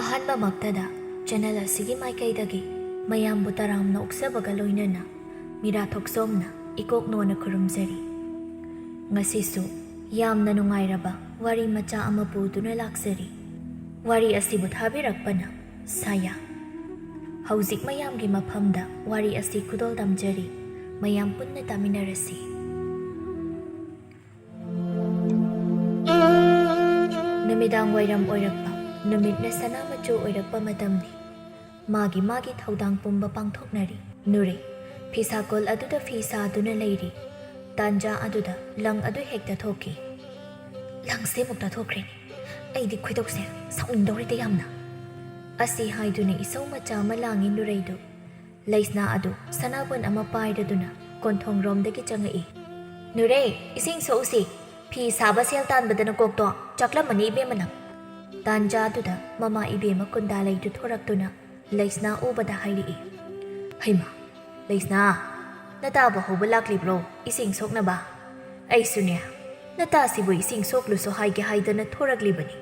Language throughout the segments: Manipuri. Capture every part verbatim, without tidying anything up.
ꯑꯍꯥꯟꯕꯃꯛꯇꯗ ꯆꯦꯅꯦꯜ ꯑꯁꯤꯒꯤ ꯃꯥꯏꯀꯩꯗꯒꯤ ꯃꯌꯥꯝꯕꯨ ꯇꯔꯥꯝꯅ ꯑꯣꯛꯆꯕꯒ ꯂꯣꯏꯅꯅ ꯃꯤꯔꯥ ꯊꯣꯛꯆꯣꯝꯅ ꯏꯀꯣꯛ ꯅꯣꯟꯅ ꯈꯨꯔꯨꯝꯖꯔꯤ꯫ ꯉꯁꯤꯁꯨ ꯌꯥꯝꯅ ꯅꯨꯡꯉꯥꯏꯔꯕ ꯋꯥꯔꯤ ꯃꯆꯥ ꯑꯃ ꯄꯨꯗꯨꯅ ꯂꯥꯛꯆꯔꯤ꯫ ꯋꯥꯔꯤ ꯑꯁꯤꯕꯨ ꯊꯥꯕꯤꯔꯛꯄꯅ ꯁꯥꯌꯥ꯫ ꯍꯧꯖꯤꯛ ꯃꯌꯥꯝꯒꯤ ꯃꯐꯝꯗ ꯋꯥꯔꯤ ꯑꯁꯤ ꯈꯨꯗꯣꯜ ꯇꯝꯖꯔꯤ꯫ ꯃꯌꯥꯝ ꯄꯨꯟꯅ ꯇꯥꯃꯤꯟꯅꯔꯁꯤ꯫ ꯅꯨꯃꯤꯗꯥꯡ ꯋꯥꯏꯔꯝ ꯑꯣꯏꯔꯛꯄ, ꯅꯨꯃꯤꯠꯅ ꯁꯅꯥ ꯃꯆꯨ ꯑꯣꯏꯔꯛꯄ ꯃꯇꯝꯅꯤ꯫ ꯃꯥꯒꯤ ꯃꯥꯒꯤ ꯊꯧꯗꯥꯡ ꯄꯨꯝꯕ ꯄꯥꯡꯊꯣꯛꯅꯔꯤ꯫ ꯅꯨꯔꯩ ꯐꯤꯁꯥꯀꯣꯜ ꯑꯗꯨꯗ ꯐꯤ ꯁꯥꯗꯨꯅ ꯂꯩꯔꯤ꯫ ꯇꯥꯟꯖꯥ ꯑꯗꯨꯗ ꯂꯪ ꯑꯗꯨ ꯍꯦꯛꯇ ꯊꯣꯛꯈꯤ꯫ "ꯂꯪꯁꯦ ꯑꯃꯨꯛ ꯇꯥꯊꯣꯛꯈ꯭ꯔꯦꯅꯦ꯫ ꯑꯩꯗꯤ ꯈꯣꯏꯗꯧꯁꯦ ꯁꯥꯎꯅꯤꯡꯗꯧꯔꯤꯗ ꯌꯥꯝꯅ꯫" ꯑꯁꯤ ꯍꯥꯏꯗꯨꯅ ꯏꯁꯧ ꯃꯆꯥ ꯑꯃ ꯂꯥꯡꯉꯤ ꯅꯨꯔꯩꯗꯨ꯫ ꯂꯩꯁꯅꯥ ꯑꯗꯨ ꯁꯅꯥꯕꯨꯟ ꯑꯃ ꯄꯥꯏꯔꯗꯨꯅ ꯀꯣꯟꯊꯣꯡꯔꯣꯝꯗꯒꯤ ꯆꯪꯉꯛꯏ꯫ "ꯅꯨꯔꯩ, ꯏꯁꯤꯡ ꯁꯣꯛꯎꯁꯤ꯫ ꯐꯤ ꯁꯥꯕ ꯁꯦꯜ ꯇꯥꯟꯕꯗ ꯅꯀꯣꯛꯇꯣ ꯆꯥꯛꯂꯝꯃꯅꯤ ꯏꯕꯦꯝꯃ ꯅꯪ꯫" ꯇꯥꯟꯖꯥꯗꯨꯗ ꯃꯃꯥ ꯏꯕꯦꯝꯃ ꯀꯨꯟꯗꯥꯂꯩꯗꯨ ꯊꯣꯔꯛꯇꯨꯅ ꯂꯩꯁꯅꯥ ꯎꯕꯗ ꯍꯥꯏꯔꯛꯏ꯫ "ꯍꯩꯃꯥ, ꯂꯩꯁꯅꯥ, ꯅꯇꯥꯕ ꯍꯧꯕ ꯂꯥꯛꯂꯤꯕ꯭ꯔꯣ ꯏꯁꯤꯡ ꯁꯣꯛꯅꯕ? ꯑꯩꯁꯨꯅꯦ, ꯅꯇꯥꯁꯤꯕꯨ ꯏꯁꯤꯡ ꯁꯣꯛꯂꯨꯁꯣ ꯍꯥꯏꯒꯦ ꯍꯥꯏꯗꯅ ꯊꯣꯔꯛꯂꯤꯕꯅꯤ꯫"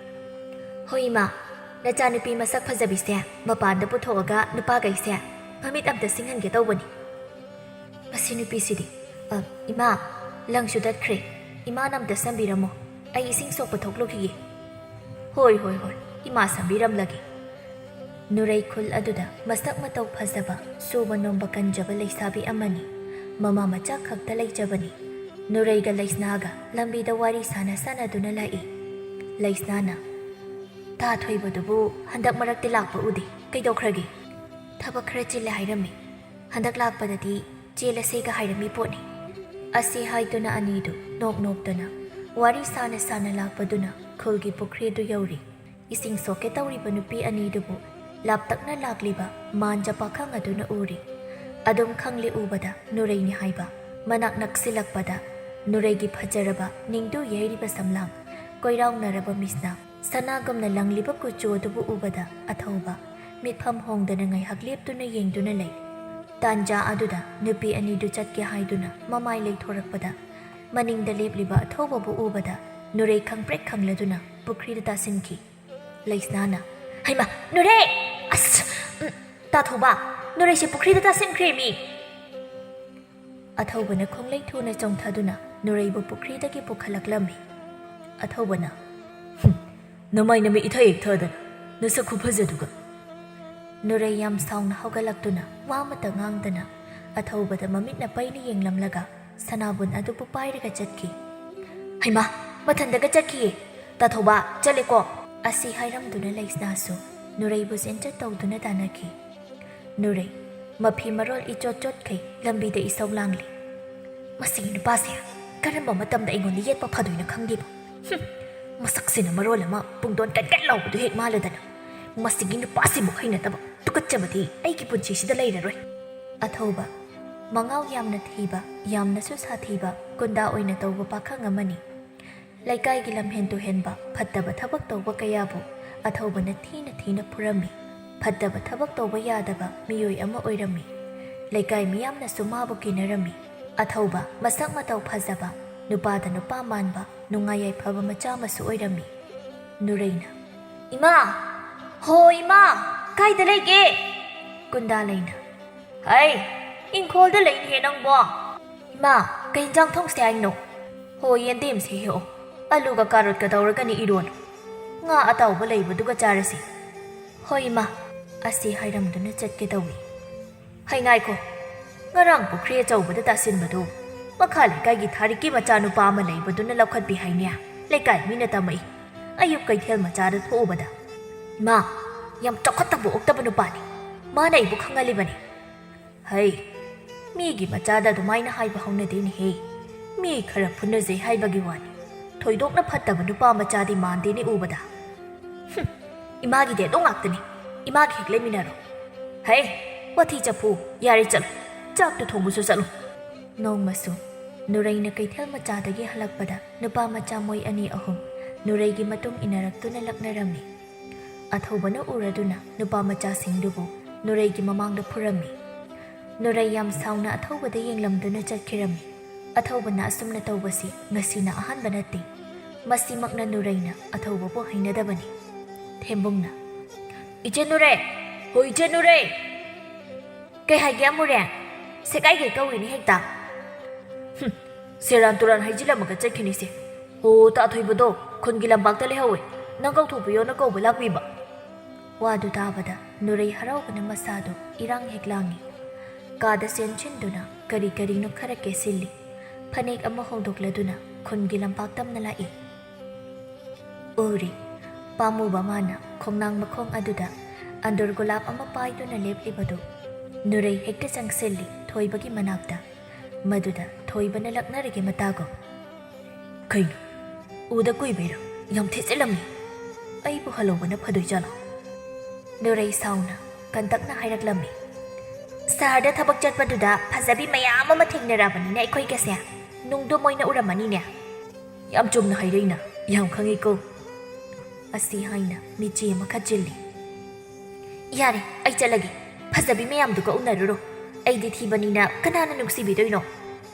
"ꯍꯣꯏ ꯏꯃꯥ, ꯅꯆꯥꯅꯨꯄꯤ ꯃꯁꯛ ꯐꯖꯕꯤꯁꯦ ꯃꯄꯥꯟꯗ ꯄꯨꯊꯣꯛꯑꯒ ꯅꯨꯄꯥꯈꯩꯁꯦ ꯃꯃꯤꯠ ꯑꯝꯇ ꯁꯤꯡꯍꯟꯒꯦ ꯇꯧꯕꯅꯤ꯫" "ꯃꯁꯤ ꯅꯨꯄꯤꯁꯤꯗꯤ꯫ ꯑ, ꯏꯃꯥ, ꯂꯪꯁꯨ ꯇꯠꯈ꯭ꯔꯦ꯫ ꯏꯃꯥꯅ ꯑꯝꯇ ꯁꯝꯕꯤꯔꯝꯃꯣ꯫ ꯑꯩ ꯏꯁꯤꯡ ꯁꯣꯛꯄ ꯊꯣꯛꯂꯨꯈꯤꯒꯦ꯫" "ꯍꯣꯏ, ꯍꯣꯏ, ꯍꯣꯏ, ꯏꯃꯥ ꯁꯝꯕꯤꯔꯝꯂꯒꯦ꯫" ꯅꯨꯔꯩ ꯈꯨꯜ ꯑꯗꯨꯗ ꯃꯁꯛ ꯃꯇꯧ ꯐꯖꯕ, ꯁꯨꯕ ꯅꯣꯝꯕ ꯀꯟꯖꯕ ꯂꯩꯁꯥꯕꯤ ꯑꯃꯅꯤ꯫ ꯃꯃꯥ ꯃꯆꯥ ꯈꯛꯇ ꯂꯩꯖꯕꯅꯤ꯫ ꯅꯨꯔꯩꯒ ꯂꯩꯁꯅꯥꯒ ꯂꯝꯕꯤꯗ ꯋꯥꯔꯤ ꯁꯥꯟꯅ ꯁꯥꯟꯅꯗꯨꯅ ꯂꯥꯛꯏ꯫ ꯂꯩꯁꯅꯥꯅ, "ꯇꯥ ꯊꯣꯏꯕꯗꯨꯕꯨ ꯍꯟꯗꯛ ꯃꯔꯛꯇꯤ ꯂꯥꯛꯄ ꯎꯗꯦ꯫ ꯀꯩꯗꯧꯈ꯭ꯔꯒꯦ?" "ꯊꯕꯛ ꯈꯔ ꯆꯤꯜꯂꯦ ꯍꯥꯏꯔꯝꯃꯤ꯫ ꯍꯟꯗꯛ ꯂꯥꯛꯄꯗꯗꯤ ꯆꯦꯜꯂꯁꯦꯒ ꯍꯥꯏꯔꯝꯃꯤ ꯄꯣꯠꯅꯤ꯫" ꯑꯁꯤ ꯍꯥꯏꯗꯨꯅ ꯑꯅꯤꯗꯨ ꯅꯣꯛ ꯅꯣꯛꯇꯅ ꯋꯥꯔꯤ ꯁꯥꯅ ꯁꯥꯅ ꯂꯥꯛꯄꯗꯨꯅ ꯈꯨꯜꯒꯤ ꯄꯨꯈ꯭ꯔꯤꯗꯨ ꯌꯧꯔꯤ꯫ ꯏꯁꯤꯡ ꯁꯣꯛꯀꯦ ꯇꯧꯔꯤꯕ ꯅꯨꯄꯤ ꯑꯅꯤꯗꯨꯕꯨ ꯂꯥꯞꯇꯛꯅ ꯂꯥꯛꯂꯤꯕ ꯃꯥꯟꯖ ꯄꯥꯈꯪ ꯑꯗꯨꯅ ꯎꯔꯤ꯫ ꯑꯗꯨꯝ ꯈꯪꯂꯦ ꯎꯕꯗ ꯅꯨꯔꯩꯅꯤ ꯍꯥꯏꯕ꯫ ꯃꯅꯥꯛ ꯅꯛꯁꯤꯜꯂꯛꯄꯗ ꯅꯨꯔꯩꯒꯤ ꯐꯖꯔꯕ ꯅꯤꯡꯗꯨ ꯌꯩꯔꯤꯕ ꯁꯝꯂꯥꯡ, ꯀꯣꯏꯔꯥꯎꯅꯔꯕ ꯃꯤꯠꯁꯅꯥ, ꯁꯅꯥꯒꯨꯝꯅ ꯂꯪꯂꯤꯕ ꯀꯨꯆꯨ ꯑꯗꯨꯕꯨ ꯎꯕꯗ ꯑꯊꯧꯕ ꯃꯤꯠꯐꯝ ꯍꯣꯡꯗꯅ ꯉꯥꯏꯍꯥꯛ ꯂꯦꯞꯇꯨꯅ ꯌꯦꯡꯗꯨꯅ ꯂꯩ꯫ ꯇꯥꯟꯖꯥ ꯑꯗꯨꯗ ꯅꯨꯄꯤ ꯑꯅꯤꯗꯨ ꯆꯠꯀꯦ ꯍꯥꯏꯗꯨꯅ ꯃꯃꯥꯏ ꯂꯩꯊꯣꯔꯛꯄꯗ, ꯃꯅꯤꯡꯗ ꯂꯦꯞꯂꯤꯕ ꯑꯊꯧꯕꯕꯨ ꯎꯕꯗ ꯅꯨꯔꯩ ꯈꯪꯄ꯭ꯔꯦꯛ ꯈꯪꯂꯗꯨꯅ ꯄꯨꯈ꯭ꯔꯤꯗ ꯇꯥꯁꯤꯟꯈꯤ꯫ ꯂꯩꯁꯅꯥꯅ, ꯍꯩꯃꯥ, ꯅꯨꯔꯩ! ꯑꯁ! ꯎꯝ, ꯇꯥꯊꯧꯕ, ꯅꯨꯔꯩꯁꯦ ꯄꯨꯈ꯭ꯔꯤꯗ ꯇꯥꯁꯤꯟꯈ꯭ꯔꯦ ꯃꯤ! ꯑꯊꯧꯕꯅ ꯈꯣꯡꯂꯩ ꯊꯨꯅ ꯆꯣꯡꯊꯗꯨꯅ ꯅꯨꯔꯩꯕꯨ ꯄꯨꯈ꯭ꯔꯤꯗꯒꯤ ꯄꯨꯈꯠꯂꯛꯂꯝꯃꯤ꯫ ꯑꯊꯧꯕꯅ, "ꯍꯨꯝ, ꯅꯃꯥꯏ ꯅꯃꯤꯠ ꯏꯊꯛ ꯏꯊꯗꯅ, ꯅꯁꯛ ꯈꯨꯐꯖꯗꯨꯒ!" ꯅꯨꯔꯩ ꯌꯥꯝ ꯁꯥꯎꯅ ꯍꯧꯒꯠꯂꯛꯇꯨꯅ ꯋꯥ ꯑꯃꯇ ꯉꯥꯡꯗꯅ ꯑꯊꯧꯕꯗ ꯃꯃꯤꯠꯅ ꯄꯩꯅ ꯌꯦꯡꯂꯝꯂꯒ ꯁꯅꯥꯕꯨꯟ ꯑꯗꯨꯕꯨ ꯄꯥꯏꯔꯒ ꯆꯠꯈꯤ꯫ "ꯍꯩꯃꯥ, ꯃꯊꯟꯗꯒ ꯆꯠꯈꯤꯌꯦ! ꯇꯥꯊꯧꯕ, ꯆꯠꯂꯦꯀꯣ!" ꯑꯁꯤ ꯍꯥꯏꯔꯝꯗꯨꯅ ꯂꯩꯁꯅꯥꯁꯨ ꯅꯨꯔꯩꯕꯨ ꯆꯦꯟꯆꯠ ꯇꯧꯗꯨꯅ ꯇꯥꯟꯅꯈꯤ꯫ ꯅꯨꯔꯩ, ꯃꯐꯤ ꯃꯔꯣꯜ ꯏꯆꯣꯠ ꯆꯣꯠꯈꯩ ꯂꯝꯕꯤꯗ ꯏꯁꯧ ꯂꯥꯡꯂꯤ꯫ "ꯃꯁꯤꯒꯤ ꯅꯨꯄꯥꯁꯦ ꯀꯔꯝꯕ ꯃꯇꯝꯗ ꯑꯩꯉꯣꯟꯗ ꯌꯦꯠꯄ ꯐꯗꯣꯏꯅꯣ ꯈꯪꯗꯦꯕ꯫ ꯍꯨꯝ, ꯃꯁꯛꯁꯤꯅ ꯃꯔꯣꯜ ꯑꯃ ꯄꯨꯡꯗꯣꯟ ꯀꯟꯀꯟ ꯂꯥꯎꯕꯗꯨ ꯍꯦꯛ ꯃꯥꯜꯂꯗꯅ꯫ ꯃꯁꯤꯒꯤ ꯅꯨꯄꯥꯁꯤꯕꯨ ꯍꯩꯅꯗꯕ, ꯇꯨꯀꯠꯆꯕꯗꯤ ꯑꯩꯒꯤ ꯄꯨꯟꯁꯤꯁꯤꯗ ꯂꯩꯔꯔꯣꯏ꯫" ꯑꯊꯧꯕ, ꯃꯉꯥꯎ ꯌꯥꯝꯅ ꯊꯤꯕ, ꯌꯥꯝꯅꯁꯨ ꯁꯥꯊꯤꯕ ꯒꯨꯟꯗꯥ ꯑꯣꯏꯅ ꯇꯧꯕ ꯄꯥꯈꯪ ꯑꯃꯅꯤ꯫ ꯂꯩꯀꯥꯏꯒꯤ ꯂꯝꯍꯦꯟ ꯇꯨꯍꯦꯟꯕ, ꯐꯠꯇꯕ ꯊꯕꯛ ꯇꯧꯕ ꯀꯌꯥꯕꯨ ꯑꯊꯧꯕꯅ ꯊꯤꯅ ꯊꯤꯅ ꯐꯨꯔꯝꯃꯤ꯫ ꯐꯠꯇꯕ ꯊꯕꯛ ꯇꯧꯕ ꯌꯥꯗꯕ ꯃꯤꯑꯣꯏ ꯑꯃ ꯑꯣꯏꯔꯝꯃꯤ꯫ ꯂꯩꯀꯥꯏ ꯃꯤꯌꯥꯝꯅꯁꯨ ꯃꯥꯕꯨ ꯀꯤꯅꯔꯝꯃꯤ꯫ ꯑꯊꯧꯕ, ꯃꯁꯛ ꯃꯇꯧ ꯐꯖꯕ, ꯅꯨꯄꯥꯗ ꯅꯨꯄꯥ ꯃꯥꯟꯕ, ꯅꯨꯡꯉꯥꯏ ꯌꯥꯏꯐꯕ ꯃꯆꯥ ꯑꯃꯁꯨ ꯑꯣꯏꯔꯝꯃꯤ꯫ ꯅꯨꯔꯩꯅ, "ꯏꯃꯥ! ꯍꯣ ꯏꯃꯥ! ꯀꯥꯏꯗ ꯂꯩꯒꯦ?" ꯒꯨꯟꯗꯥ ꯂꯩꯅ, "ꯍꯩ, ꯏꯪꯈꯣꯜꯗ ꯂꯩꯅꯤꯍꯦ ꯅꯪꯕꯣ!" "ꯏꯃꯥ, ꯀꯩ ꯏꯟꯖꯥꯡ ꯊꯣꯡꯁꯦ ꯍꯥꯏꯅꯣ?" "ꯍꯣ, ꯌꯦꯟꯗꯦꯝꯁꯦ ꯍꯦꯛꯑꯣ, ꯑꯂꯨꯒ ꯀꯥꯔꯣꯠꯀ ꯇꯧꯔꯒꯅꯤ ꯏꯔꯣꯟ꯫ ꯉꯥ ꯑꯇꯥꯎꯕ ꯂꯩꯕꯗꯨꯒ ꯆꯥꯔꯁꯤ꯫" "ꯍꯣꯏ ꯏꯃꯥ," ꯑꯁꯤ ꯍꯥꯏꯔꯝꯗꯨꯅ ꯆꯠꯀꯦ ꯇꯧꯏ꯫ "ꯍꯩ, ꯉꯥꯏꯈꯣ, ꯉꯔꯥꯡ ꯄꯨꯈ꯭ꯔꯤ ꯑꯆꯧꯕꯗ ꯇꯥꯁꯤꯟꯕꯗꯨ ꯃꯈꯥ ꯂꯩꯀꯥꯏꯒꯤ ꯊꯥꯔꯤꯛꯀꯤ ꯃꯆꯥꯅꯨꯄꯥ ꯑꯃ ꯂꯩꯕꯗꯨꯅ ꯂꯧꯈꯠꯄꯤ ꯍꯥꯏꯅꯦ꯫ ꯂꯩꯀꯥꯏ ꯃꯤꯅ ꯇꯝꯃꯛꯏ꯫ ꯑꯌꯨꯛ ꯀꯩꯊꯦꯜ ꯃꯆꯥꯗ ꯊꯣꯛꯎꯕꯗ꯫ ꯏꯃꯥ, ꯌꯥꯝ ꯆꯥꯎꯈꯠꯇꯕ ꯑꯣꯛꯇꯕ ꯅꯨꯄꯥꯅꯤ꯫ ꯃꯥꯅ ꯑꯩꯕꯨ ꯈꯪꯍꯜꯂꯤꯕꯅꯤ꯫" "ꯍꯩ, ꯃꯤꯒꯤ ꯃꯆꯥꯗ ꯑꯗꯨꯃꯥꯏꯅ ꯍꯥꯏꯕ ꯍꯧꯅꯗꯦꯅꯦꯍꯦ꯫ ꯃꯤ ꯈꯔ ꯐꯨꯅꯖꯩ ꯍꯥꯏꯕꯒꯤ ꯋꯥꯅꯤ꯫ ꯊꯣꯏꯗꯣꯛꯅ ꯐꯠꯇꯕ ꯅꯨꯄꯥ ꯃꯆꯥꯗꯤ ꯃꯥꯟꯗꯦꯅꯦ ꯎꯕꯗ꯫" "ꯍꯨꯝ, ꯏꯃꯥꯒꯤꯗꯤ ꯑꯗꯨ ꯉꯥꯛꯇꯅꯤ꯫ ꯏꯃꯥꯒ ꯍꯦꯛ ꯂꯩꯃꯤꯟꯅꯔꯣ꯫" "ꯍꯩ, ꯋꯥꯊꯤ ꯆꯐꯨ, ꯌꯥꯔꯦ ꯆꯠꯂꯣ꯫ ꯆꯥꯛꯇꯨ ꯊꯣꯡꯉꯨꯆꯣ ꯆꯠꯂꯣ꯫" ꯅꯣꯡꯃꯁꯨ ꯅꯨꯔꯩꯅ ꯀꯩꯊꯦꯜ ꯃꯆꯥꯗꯒꯤ ꯍꯜꯂꯛꯄꯗ ꯅꯨꯄꯥ ꯃꯆꯥ ꯃꯣꯏ ꯑꯅꯤ ꯑꯍꯨꯝ ꯅꯨꯔꯩꯒꯤ ꯃꯇꯨꯡ ꯏꯟꯅꯔꯛꯇꯨꯅ ꯂꯛꯅꯔꯝꯃꯤ꯫ ꯑꯊꯧꯕꯅ ꯎꯔꯗꯨꯅ ꯅꯨꯄꯥ ꯃꯆꯥꯁꯤꯡꯗꯨꯕꯨ ꯅꯨꯔꯩꯒꯤ ꯃꯃꯥꯡꯗ ꯐꯨꯔꯝꯃꯤ꯫ ꯅꯨꯔꯩ ꯌꯥꯝ ꯁꯥꯎꯅ ꯑꯊꯧꯕꯗ ꯌꯦꯡꯂꯝꯗꯨꯅ ꯆꯠꯈꯤꯔꯝꯃꯤ꯫ ꯑꯊꯧꯕꯅ ꯑꯁꯨꯝꯅ ꯇꯧꯕꯁꯤ ꯉꯁꯤꯅ ꯑꯍꯥꯟꯕ ꯅꯠꯇꯦ꯫ ꯃꯁꯤꯃꯛꯅ ꯅꯨꯔꯩꯅ ꯑꯊꯧꯕꯕꯨ ꯍꯩꯅꯗꯕꯅꯤ꯫ ꯊꯦꯝꯕꯨꯡꯅ, ꯏꯆꯦ ꯅꯨꯔꯦ! ꯍꯣ, ꯏꯆꯦ ꯅꯨꯔꯦ! ꯀꯩ ꯍꯥꯏꯒꯦ, ꯑꯃꯨꯔꯦ? ꯁꯦꯒꯥꯏꯒꯩ ꯀꯧꯏꯅꯦ ꯍꯦꯛꯇ꯫ ꯍꯨꯝ, ꯁꯦꯔꯥꯟ ꯇꯨꯔꯥꯟ ꯍꯥꯏꯖꯤꯜꯂꯝꯃꯒ ꯆꯠꯈꯤꯅꯤꯁꯦ꯫ ꯑꯣ, ꯇꯥ ꯊꯣꯏꯕꯗꯣ ꯈꯨꯟꯒꯤ ꯂꯝꯄꯥꯛꯇ ꯂꯩꯍꯧꯋꯦ꯫ ꯅꯪ ꯀꯧꯊꯣꯛꯄꯤꯌꯣꯅ ꯀꯧꯕ ꯂꯥꯛꯄꯤꯕ꯫ ꯋꯥꯗꯨ ꯇꯥꯕꯗ ꯅꯨꯔꯩ ꯍꯔꯥꯎꯕꯅ ꯃꯁꯥꯗꯨ ꯏꯔꯥꯡ ꯍꯦꯛ ꯂꯥꯡꯉꯤ꯫ ꯀꯥꯗ ꯆꯦꯟꯁꯤꯟꯗꯨꯅ ꯀꯔꯤ ꯀꯔꯤꯅꯣ ꯈꯔ ꯀꯦꯁꯤꯜꯂꯤ꯫ ꯐꯅꯦꯛ ꯑꯃ ꯍꯣꯡꯗꯣꯛꯂꯗꯨꯅ ꯈꯨꯟꯒꯤ ꯂꯝꯄꯥꯛ ꯇꯝꯅ ꯂꯥꯛꯏ꯫ ꯎꯔꯤ꯫ ꯄꯥꯝꯃꯨꯕ ꯃꯥꯅ ꯈꯣꯡꯅꯥꯡ ꯃꯈꯣꯡ ꯑꯗꯨꯗ ꯑꯟꯗꯨꯔ ꯒꯨꯂꯥꯞ ꯑꯃ ꯄꯥꯏꯗꯨꯅ ꯂꯦꯞꯂꯤꯕꯗꯨ ꯅꯨꯔꯩ ꯍꯦꯛꯇ ꯆꯪꯁꯤꯜꯂꯤ ꯊꯣꯏꯕꯒꯤ ꯃꯅꯥꯛꯇ꯫ ꯃꯗꯨꯗ ꯊꯣꯏꯕꯅ ꯂꯛꯅꯔꯤꯒꯦ ꯃꯇꯥꯒꯨꯝ꯫ "ꯀꯩꯅꯣ? ꯎꯗ ꯀꯨꯏꯕꯩꯔꯣ? ꯌꯥꯝ ꯊꯦꯠꯆꯜꯂꯝꯃꯤ꯫ ꯑꯩꯕꯨ ꯍꯜꯍꯧꯕꯅ ꯐꯗꯣꯏ ꯖꯥꯠꯂꯣ?" ꯅꯨꯔꯩ ꯁꯥꯎꯅ ꯀꯟꯇꯛꯅ ꯍꯥꯏꯔꯛꯂꯝꯃꯤ꯫ "ꯁꯍꯔꯗ ꯊꯕꯛ ꯆꯠꯄꯗꯨꯗ ꯐꯖꯕꯤ ꯃꯌꯥꯝ ꯑꯃ ꯊꯦꯡꯅꯔꯕꯅꯤꯅ ꯑꯩꯈꯣꯏꯒꯁꯦ ꯅꯨꯡꯗꯨꯝ ꯑꯣꯏꯅ ꯎꯔꯝꯃꯅꯤꯅꯦ?" "ꯌꯥꯝ ꯆꯨꯝꯅ ꯍꯥꯏꯔꯛꯏꯅ, ꯌꯥꯝ ꯈꯪꯉꯤꯀꯣ꯫" ꯑꯁꯤ ꯍꯥꯏꯅ ꯃꯤꯠꯆꯤ ꯑꯃ ꯈꯠꯆꯤꯜꯂꯤ꯫ "ꯌꯥꯔꯦ, ꯑꯩ ꯆꯠꯂꯒꯦ꯫ ꯐꯖꯕꯤ ꯃꯌꯥꯝꯗꯨꯒ ꯎꯅꯔꯨꯔꯣ꯫ ꯑꯩꯗꯤ ꯊꯤꯕꯅꯤꯅ ꯀꯅꯥꯅ ꯅꯨꯡꯁꯤꯕꯤꯗꯣꯏꯅꯣ?"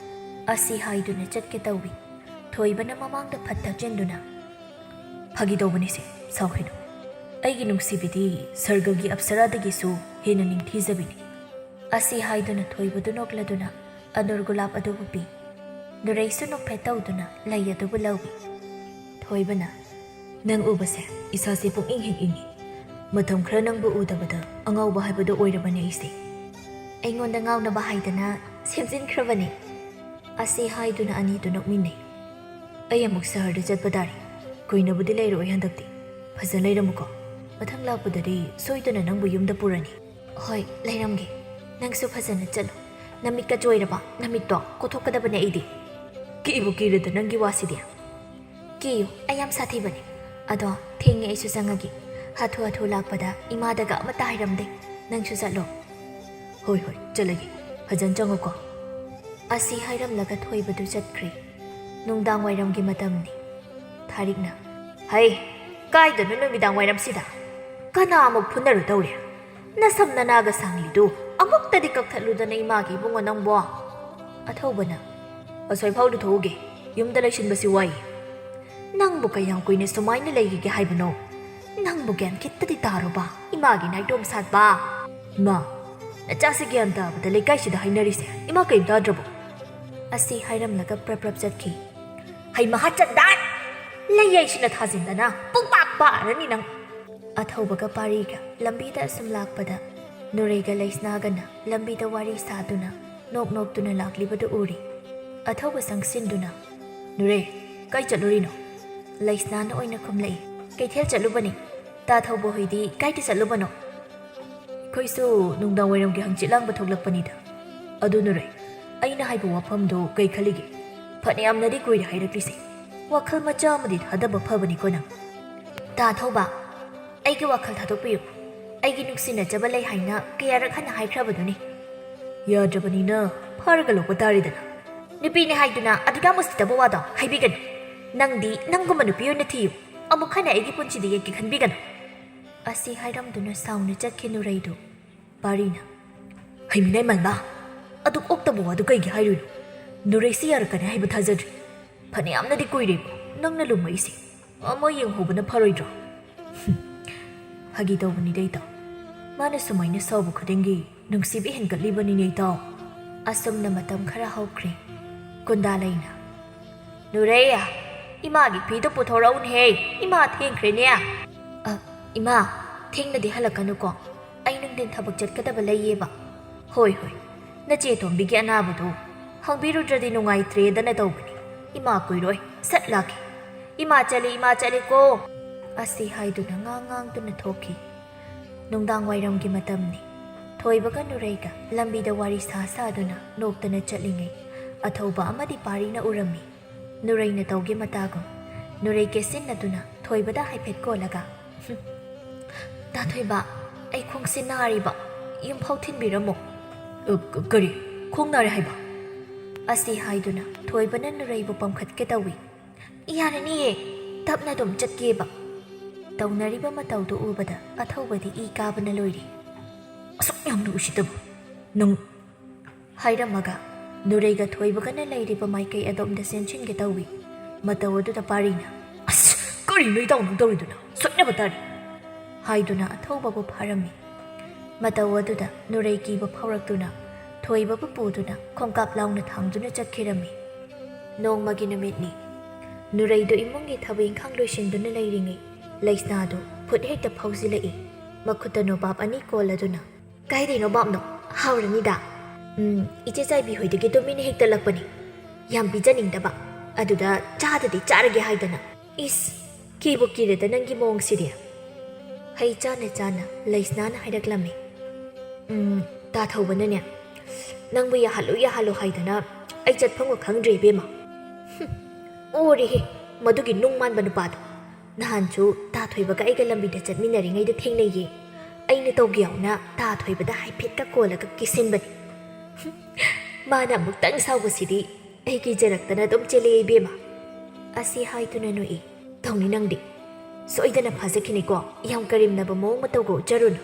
ꯑꯁꯤ ꯍꯥꯏꯗꯨꯅ ꯆꯠꯀꯦ ꯇꯧꯏ꯫ ꯊꯣꯏꯕꯅ ꯃꯃꯥꯡꯗ ꯐꯠ ꯊꯛꯆꯤꯟꯗꯨꯅ, "ꯐꯥꯒꯤ ꯇꯧꯕꯅꯤꯁꯦ, ꯁꯥꯎꯈꯤꯅꯨ꯫ ꯑꯩꯒꯤ ꯅꯨꯡꯁꯤꯕꯤꯗꯤ ꯁꯔꯒꯒꯤ ꯑꯞꯁꯔꯥꯗꯒꯤꯁꯨ ꯍꯦꯟꯅ ꯅꯤꯡꯊꯤꯖꯕꯤꯅꯤ꯫" ꯑꯁꯤ ꯍꯥꯏꯗꯨꯅ ꯊꯣꯏꯕꯗꯨ ꯅꯣꯛꯂꯗꯨꯅ ꯑꯗꯨꯔ ꯒꯨꯂꯥꯞ ꯑꯗꯨꯕꯨ ꯄꯤ꯫ ꯅꯨꯔꯩꯁꯨ ꯅꯣꯛꯐꯦꯠ ꯇꯧꯗꯨꯅ ꯂꯩ ꯑꯗꯨꯕꯨ ꯂꯧꯏ꯫ ꯊꯣꯏꯕꯅ, "ꯅꯪ ꯎꯕꯁꯦ ꯏꯁꯥꯁꯦ ꯄꯨꯛꯏꯪ ꯍꯦꯛ ꯏꯪꯉꯤ꯫ ꯃꯇꯝ ꯈꯔ ꯅꯪꯕꯨ ꯎꯗꯕꯗ ꯑꯉꯥꯎꯕ ꯍꯥꯏꯕꯗꯨ ꯑꯣꯏꯔꯕꯅꯦ ꯑꯩꯁꯦ꯫" "ꯑꯩꯉꯣꯟꯗ ꯉꯥꯎꯅꯕ ꯍꯥꯏꯗꯅ ꯁꯦꯝꯖꯤꯟꯈ꯭ꯔꯕꯅꯤ꯫" ꯑꯁꯤ ꯍꯥꯏꯗꯨꯅ ꯑꯅꯤꯗꯨ ꯅꯣꯛꯃꯤꯟꯅꯩ꯫ "ꯑꯩ ꯑꯃꯨꯛ ꯁꯍꯔꯗ ꯆꯠꯄ ꯇꯥꯔꯦ꯫ ꯀꯨꯏꯅꯕꯨꯗꯤ ꯂꯩꯔꯛꯑꯣꯏ ꯍꯟꯗꯛꯇꯤ꯫ ꯐꯖ ꯂꯩꯔꯝꯃꯨꯀꯣ꯫ ꯃꯊꯪ ꯂꯥꯛꯄꯗꯗꯤ ꯁꯣꯏꯗꯅ ꯅꯪꯕꯨ ꯌꯨꯝꯗ ꯄꯨꯔꯅꯤ꯫" "ꯍꯣꯏ, ꯂꯩꯔꯝꯒꯦ꯫ ꯅꯪꯁꯨ ꯐꯖꯅ ꯆꯠꯂꯨ꯫ ꯅꯃꯤꯠꯀ ꯆꯣꯏꯔꯕ? ꯅꯃꯤꯠꯇꯣ ꯀꯣꯊꯣꯛꯀꯗꯕꯅꯦ ꯑꯩꯗꯤ꯫" "ꯀꯤꯕꯨ ꯀꯤꯔꯦꯗ ꯅꯪꯒꯤ ꯋꯥꯁꯤꯗꯤ꯫" "ꯀꯤꯌꯨ, ꯑꯩ ꯌꯥꯝ ꯁꯥꯊꯤꯕꯅꯦ꯫ ꯑꯗꯣ ꯊꯦꯡꯉꯦ, ꯑꯩꯁꯨ ꯆꯪꯉꯒꯦ꯫ ꯍꯥꯊꯨ ꯍꯥꯊꯨ ꯂꯥꯛꯄꯗ ꯏꯃꯥꯗꯒ ꯑꯃꯠꯇ ꯍꯥꯏꯔꯝꯗꯦ꯫ ꯅꯪꯁꯨ ꯆꯠꯂꯣ꯫" "ꯍꯣꯏ ꯍꯣꯏ, ꯆꯠꯂꯒꯦ꯫ ꯐꯖꯅ ꯆꯪꯉꯨꯀꯣ꯫" ꯑꯁꯤ ꯍꯥꯏꯔꯝꯂꯒ ꯊꯣꯏꯕꯗꯨ ꯆꯠꯈ꯭ꯔꯦ꯫ ꯅꯨꯡꯗꯥꯡ ꯋꯥꯏꯔꯝꯒꯤ ꯃꯇꯝꯅꯤ꯫ ꯊꯥꯔꯤꯛꯅ, "ꯍꯩ, ꯀꯥꯏꯗꯅꯣ ꯅꯨꯃꯤꯗꯥꯡ ꯋꯥꯏꯔꯝꯁꯤꯗ? ꯀꯅꯥ ꯑꯃꯨꯛ ꯐꯨꯅꯔꯨ ꯇꯧꯔꯦ? ꯅꯁꯝ ꯅꯅꯥꯒ ꯁꯥꯡꯂꯤꯗꯨ ꯑꯃꯨꯛꯇꯗꯤ ꯀꯛꯊꯠꯂꯨꯗꯅ ꯏꯃꯥꯒꯤ ꯏꯕꯨꯡꯉꯣ ꯅꯪꯕꯣ꯫" ꯑꯊꯧꯕꯅ, "ꯑꯁ꯭ꯋꯥꯏꯐꯥꯎꯗꯨ ꯊꯣꯛꯎꯒꯦ, ꯌꯨꯝꯗ ꯂꯩꯁꯤꯟꯕꯁꯤ ꯋꯥꯏ꯫" "ꯅꯪꯕꯨ ꯀꯌꯥꯝ ꯀꯨꯏꯅ ꯁꯨꯃꯥꯏꯅ ꯂꯩꯈꯤꯒꯦ ꯍꯥꯏꯕꯅꯣ? "ꯅꯪꯕꯨ ꯒ꯭ꯌꯥꯟ ꯈꯤꯠꯇꯗꯤ ꯇꯥꯔꯣꯕ, ꯏꯃꯥꯒꯤ ꯅꯥꯏꯇꯣꯝ ꯁꯥꯠꯄ?" "ꯏꯃꯥ, ꯅꯆꯥꯁꯤ ꯒ꯭ꯌꯥꯟ ꯇꯥꯕꯗ ꯂꯩꯀꯥꯏꯁꯤꯗ ꯍꯥꯏꯅꯔꯤꯁꯦ ꯏꯃꯥ ꯀꯩꯝ ꯇꯥꯗ꯭ꯔꯕꯣ?" ꯑꯁꯤ ꯍꯥꯏꯔꯝꯂꯒ ꯄ꯭ꯔꯞ ꯄ꯭ꯔꯞ ꯆꯠꯈꯤ꯫ "ꯍꯩ ꯃꯍꯥ ꯆꯟꯗꯥꯟ! ꯂꯩꯌꯩꯁꯤꯅ ꯊꯥꯖꯤꯟꯗꯅ ꯄꯨꯡꯄꯥꯛ ꯄꯥꯔꯅꯤ ꯅꯪ!" ꯑꯊꯧꯕꯒ ꯄꯥꯔꯤꯒ ꯂꯝꯕꯤꯗ ꯑꯁꯨꯝ ꯂꯥꯛꯄꯗ ꯅꯨꯔꯩꯒ ꯂꯩꯁꯅꯥꯒꯅ ꯂꯝꯕꯤꯗ ꯋꯥꯔꯤ ꯁꯥꯗꯨꯅ ꯅꯣꯛ ꯅꯣꯛꯇꯨꯅ ꯂꯥꯛꯂꯤꯕꯗꯨ ꯎꯔꯤ꯫ ꯑꯊꯧꯕ ꯆꯪꯁꯤꯟꯗꯨꯅ, "ꯅꯨꯔꯩ, ꯀꯥꯏ ꯆꯠꯂꯨꯔꯤꯅꯣ?" ꯂꯩꯁꯅꯥꯅ ꯑꯣꯏꯅ ꯈꯨꯝꯂꯛꯏ꯫ "ꯀꯩꯊꯦꯜ ꯆꯠꯂꯨꯕꯅꯤ꯫ ꯇꯥ ꯊꯧꯕ ꯍꯣꯏꯗꯤ ꯀꯥꯏꯗ ꯆꯠꯂꯨꯕꯅꯣ?" "ꯑꯩꯈꯣꯏꯁꯨ ꯅꯨꯡꯗꯥꯡ ꯋꯥꯏꯔꯝꯒꯤ ꯍꯪꯆꯤꯠ ꯂꯥꯡꯕ ꯊꯣꯛꯂꯛꯄꯅꯤꯗ꯫ ꯑꯗꯨ ꯅꯨꯔꯩ, ꯑꯩꯅ ꯍꯥꯏꯕ ꯋꯥꯐꯝꯗꯨ ꯀꯩ ꯈꯜꯂꯤꯒꯦ? ꯐꯅꯌꯥꯝꯅꯗꯤ ꯀꯨꯏꯔꯦ ꯍꯥꯏꯔꯛꯂꯤꯁꯦ꯫ ꯋꯥꯈꯜ ꯃꯆꯥ ꯑꯃꯗꯤ ꯊꯥꯗꯕ ꯐꯕꯅꯤꯀꯣ ꯅꯪ?" "ꯇꯥ ꯊꯧꯕ, ꯑꯩꯒꯤ ꯋꯥꯈꯜ ꯊꯥꯗꯣꯛꯄꯤꯌꯨ꯫ ꯑꯩꯒꯤ ꯅꯨꯡꯁꯤꯅꯖꯕ ꯂꯩ ꯍꯥꯏꯅ ꯀꯌꯥꯔꯛ ꯍꯟꯅ ꯍꯥꯏꯈ꯭ꯔꯕꯗꯨꯅꯤ?" "ꯌꯥꯗ꯭ꯔꯕꯅꯤꯅ ꯐꯥꯔꯒ ꯂꯧꯕ ꯇꯥꯔꯦꯗꯅ꯫ ꯅꯨꯄꯤꯅꯤ ꯍꯥꯏꯗꯨꯅ ꯑꯗꯨꯗ ꯃꯨꯁꯤꯗꯕ ꯋꯥꯗꯣ ꯍꯥꯏꯕꯤꯒꯅꯨ꯫ ꯅꯪꯗꯤ ꯅꯪꯒꯨꯝꯕ ꯅꯨꯄꯤ ꯑꯣꯏꯅ ꯊꯤꯌꯨ꯫ ꯑꯃꯨꯛ ꯍꯟꯅ ꯑꯩꯒꯤ ꯄꯨꯟꯁꯤꯗ ꯌꯦꯠꯀꯦ ꯈꯟꯕꯤꯒꯅꯨ꯫" ꯑꯁꯤ ꯍꯥꯏꯔꯝꯗꯨꯅ ꯁꯥꯎꯅ ꯆꯠꯈꯤ ꯅꯨꯔꯩꯗꯨ꯫ ꯄꯥꯔꯤꯅ, "ꯍꯩꯃꯤꯅꯥꯏ ꯃꯥꯏꯃ, ꯑꯗꯨꯛ ꯑꯣꯛꯇꯕ ꯋꯥꯗꯨ ꯀꯩꯒꯤ ꯍꯥꯏꯔꯨꯏꯅꯣ? ꯅꯨꯔꯩꯁꯤ ꯌꯥꯔꯛꯀꯅꯤ ꯍꯥꯏꯕ ꯊꯥꯖꯗ꯭ꯔꯤ꯫ ꯐꯅꯌꯥꯝꯅꯗꯤ ꯀꯨꯏꯔꯦꯕ ꯅꯪꯅ ꯂꯨꯝꯃꯛꯏꯁꯦ꯫ ꯑꯃ ꯌꯦꯡꯍꯧꯕꯅ ꯐꯔꯣꯏꯗ꯭ꯔꯣ?" "ꯐꯥꯒꯤ ꯇꯧꯕꯅꯤꯗ ꯏꯇꯥꯎ꯫ ꯃꯥꯅ ꯁꯨꯃꯥꯏꯅ ꯁꯥꯎꯕ ꯈꯨꯗꯤꯡꯒꯤ ꯅꯨꯡꯁꯤꯕ ꯍꯦꯟꯒꯠꯂꯤꯕꯅꯤꯅꯦ ꯏꯇꯥꯎ꯫" ꯑꯁꯨꯝꯅ ꯃꯇꯝ ꯈꯔ ꯍꯧꯈ꯭ꯔꯦ꯫ ꯀꯨꯟꯗꯥꯂꯩꯅ, "ꯅꯨꯔꯩ, ꯏꯃꯥꯒꯤ ꯐꯤꯗꯨ ꯄꯨꯊꯣꯔꯛꯎꯅꯦꯍꯦ, ꯏꯃꯥ ꯊꯦꯡꯈ꯭ꯔꯦꯅꯦ꯫" "ꯑ, ꯏꯃꯥ, ꯊꯦꯡꯅꯗꯤ ꯍꯜꯂꯛꯀꯅꯨꯀꯣ, ꯑꯩ ꯅꯨꯡꯊꯤꯟ ꯊꯕꯛ ꯆꯠꯀꯗꯕ ꯂꯩꯌꯦꯕ꯫" "ꯍꯣꯏ, ꯍꯣꯏ, ꯅꯆꯦ ꯇꯣꯝꯕꯤꯒꯤ ꯑꯅꯥꯕꯗꯨ ꯍꯪꯕꯤꯔꯨꯗ꯭ꯔꯗꯤ ꯅꯨꯡꯉꯥꯏꯇ꯭ꯔꯦꯗꯅ ꯇꯧꯕꯅꯤ꯫ ꯏꯃꯥ ꯀꯨꯏꯔꯣꯏ, ꯁꯠ ꯂꯥꯛꯀꯦ꯫ ꯏꯃꯥ ꯆꯠꯂꯤ, ꯏꯃꯥ ꯆꯠꯂꯤꯀꯣ꯫" ꯑꯁꯤ ꯍꯥꯏꯗꯨꯅ ꯉꯥꯡ ꯉꯥꯡꯗꯨꯅ ꯊꯣꯛꯈꯤ꯫ ꯅꯨꯡꯗꯥꯡ ꯋꯥꯏꯔꯝꯒꯤ ꯃꯇꯝꯅꯤ꯫ ꯊꯣꯏꯕꯒ ꯅꯨꯔꯩꯒ ꯂꯝꯕꯤꯗ ꯋꯥꯔꯤ ꯁꯥ ꯁꯥꯗꯨꯅ ꯅꯣꯛꯇꯅ ꯆꯠꯂꯤꯉꯩ, ꯑꯊꯧꯕ ꯑꯃꯗꯤ ꯄꯥꯔꯤꯅ ꯎꯔꯝꯃꯤ꯫ ꯅꯨꯔꯩꯅ ꯇꯧꯒꯦ ꯃꯇꯥꯒꯨꯝ, ꯅꯨꯔꯩ ꯀꯦꯁꯤꯟꯅꯗꯨꯅ ꯊꯣꯏꯕꯗ ꯍꯥꯏꯐꯦꯠ ꯀꯣꯜꯂꯒ, "ꯍꯨꯝ, ꯇꯥ ꯊꯣꯏꯕ, ꯑꯩ ꯈꯣꯡꯁꯦ ꯅꯥꯔꯤꯕ, ꯌꯨꯝꯐꯥꯎ ꯊꯤꯟꯕꯤꯔꯝꯃꯣ꯫" "ꯑ, ꯀ-, ꯀꯔꯤ? ꯈꯣꯡ ꯅꯥꯔꯦ ꯍꯥꯏꯕ?" ꯑꯁꯤ ꯍꯥꯏꯗꯨꯅ ꯊꯣꯏꯕꯅ ꯅꯨꯔꯩꯕꯨ ꯄꯝꯈꯠꯀꯦ ꯇꯧꯏ꯫ "ꯌꯥꯔꯅꯤꯌꯦ, ꯇꯞꯅ ꯑꯗꯨꯝ ꯆꯠꯀꯦꯕ꯫" ꯇꯧꯅꯔꯤꯕ ꯃꯇꯧꯗꯨ ꯎꯕꯗ ꯑꯊꯧꯕꯗꯤ ꯏ ꯀꯥꯕꯅ ꯂꯣꯏꯔꯦ꯫ "ꯑꯁꯨꯛ ꯌꯥꯝꯅ ꯎꯁꯤꯠꯇꯕ ꯅꯪ!" ꯍꯥꯏꯔꯝꯃꯒ ꯅꯨꯔꯩꯒ ꯊꯣꯏꯕꯒꯅ ꯂꯩꯔꯤꯕ ꯃꯥꯏꯀꯩ ꯑꯗꯣꯝꯗ ꯆꯦꯟꯁꯤꯟꯒꯦ ꯇꯧꯏ꯫ ꯃꯇꯧ ꯑꯗꯨꯗ ꯄꯥꯔꯤꯅ, "ꯑꯁ, ꯀꯔꯤꯅꯣ ꯏꯇꯥꯎ ꯅꯪ ꯇꯧꯔꯤꯗꯨꯅ? ꯁꯣꯏꯅꯕ ꯇꯥꯔꯤ꯫ ꯍꯥꯏꯗꯨꯅ ꯑꯊꯧꯕꯕꯨ ꯐꯥꯔꯝꯃꯤ꯫ ꯃꯇꯧ ꯑꯗꯨꯗ ꯅꯨꯔꯩ ꯀꯤꯕ ꯐꯥꯎꯔꯛꯇꯨꯅ ꯊꯣꯏꯕꯕꯨ ꯄꯨꯗꯨꯅ ꯈꯣꯡꯀꯥꯞ ꯂꯥꯎꯅ ꯊꯥꯡꯗꯨꯅ ꯆꯠꯈꯤꯔꯝꯃꯤ꯫ ꯅꯣꯡꯃꯒꯤ ꯅꯨꯃꯤꯠꯅꯤ꯫ ꯅꯨꯔꯩꯗꯨ ꯏꯃꯨꯡꯒꯤ ꯊꯕꯛ ꯏꯪꯈꯥꯡ ꯂꯣꯏꯁꯤꯟꯗꯨꯅ ꯂꯩꯔꯤꯉꯩ ꯂꯩꯁꯅꯥꯗꯨ ꯈꯨꯠ ꯍꯦꯛꯇ ꯐꯥꯎꯖꯤꯜꯂꯛꯏ꯫ ꯃꯈꯨꯠꯇ ꯅꯣꯕꯥꯞ ꯑꯅꯤ ꯀꯣꯜꯂꯗꯨꯅ, "ꯀꯥꯏꯗꯩ ꯅꯣꯕꯥꯞꯅꯣ? ꯍꯥꯎꯔꯅꯤꯗ꯫ ꯎꯝ, ꯏꯆꯦ ꯆꯥꯏꯕꯤ ꯍꯣꯏꯗꯒꯤ ꯇꯨꯃꯤꯟꯅ ꯍꯦꯛꯇꯠꯂꯛꯄꯅꯤ꯫ ꯌꯥꯝ ꯄꯤꯖꯅꯤꯡꯗꯕ꯫ ꯑꯗꯨꯗ ꯆꯥꯗꯗꯤ ꯆꯥꯔꯒꯦ ꯍꯥꯏꯗꯅ꯫ ꯏꯁ, ꯀꯤꯕꯨ ꯀꯤꯔꯦꯗ ꯅꯪꯒꯤ ꯃꯑꯣꯡꯁꯤꯗꯤ꯫" ꯍꯩ ꯆꯥꯅ ꯆꯥꯅ ꯂꯩꯁꯅꯥꯅ ꯍꯥꯏꯔꯛꯂꯝꯃꯤ꯫ "ꯎꯝ, ꯇꯥ ꯊꯧꯕꯅꯅꯦ, ꯅꯪꯕꯨ ꯌꯥꯍꯜꯂꯨ ꯌꯥꯍꯜꯂꯨ ꯍꯥꯏꯗꯅ ꯑꯩ ꯆꯠꯐꯝꯒ ꯈꯪꯗ꯭ꯔꯦ ꯏꯕꯦꯝꯃ꯫ ꯍꯨꯝ, ꯑꯣꯔꯦꯍꯦ, ꯃꯗꯨꯒꯤ ꯅꯨꯡ ꯃꯥꯟꯕ ꯅꯨꯄꯥꯗꯣ꯫ ꯅꯍꯥꯟꯁꯨ ꯇꯥ ꯊꯣꯏꯕꯒ ꯑꯩꯒ ꯂꯝꯕꯤꯗ ꯆꯠꯃꯤꯟꯅꯔꯤꯉꯩꯗ ꯊꯦꯡꯅꯩꯌꯦ꯫ ꯑꯩꯅ ꯇꯧꯒꯦ ꯌꯥꯎꯅ ꯇꯥ ꯊꯣꯏꯕꯗ ꯍꯥꯏꯐꯦꯠꯀ ꯀꯣꯜꯂꯒ ꯀꯤꯁꯤꯟꯕꯅꯤ꯫ ꯍꯨꯝ, ꯃꯥꯅ ꯑꯃꯨꯛꯇꯪ ꯁꯥꯎꯕꯁꯤꯗꯤ ꯑꯩ ꯀꯤꯖꯔꯛꯇꯅ ꯑꯗꯨꯝ ꯆꯦꯜꯂꯛꯑꯦ ꯏꯕꯦꯝꯃ꯫" ꯑꯁꯤ ꯍꯥꯏꯗꯨꯅ ꯅꯣꯛꯏ꯫ "ꯇꯧꯅꯤ ꯅꯪꯗꯤ꯫ ꯁꯣꯏꯗꯅ ꯐꯥꯖꯈꯤꯅꯤꯀꯣ, ꯌꯥꯝ ꯀꯔꯦꯝꯅꯕ ꯃꯑꯣꯡ ꯃꯇꯧꯒ ꯎꯠꯆꯔꯨꯅꯨ꯫"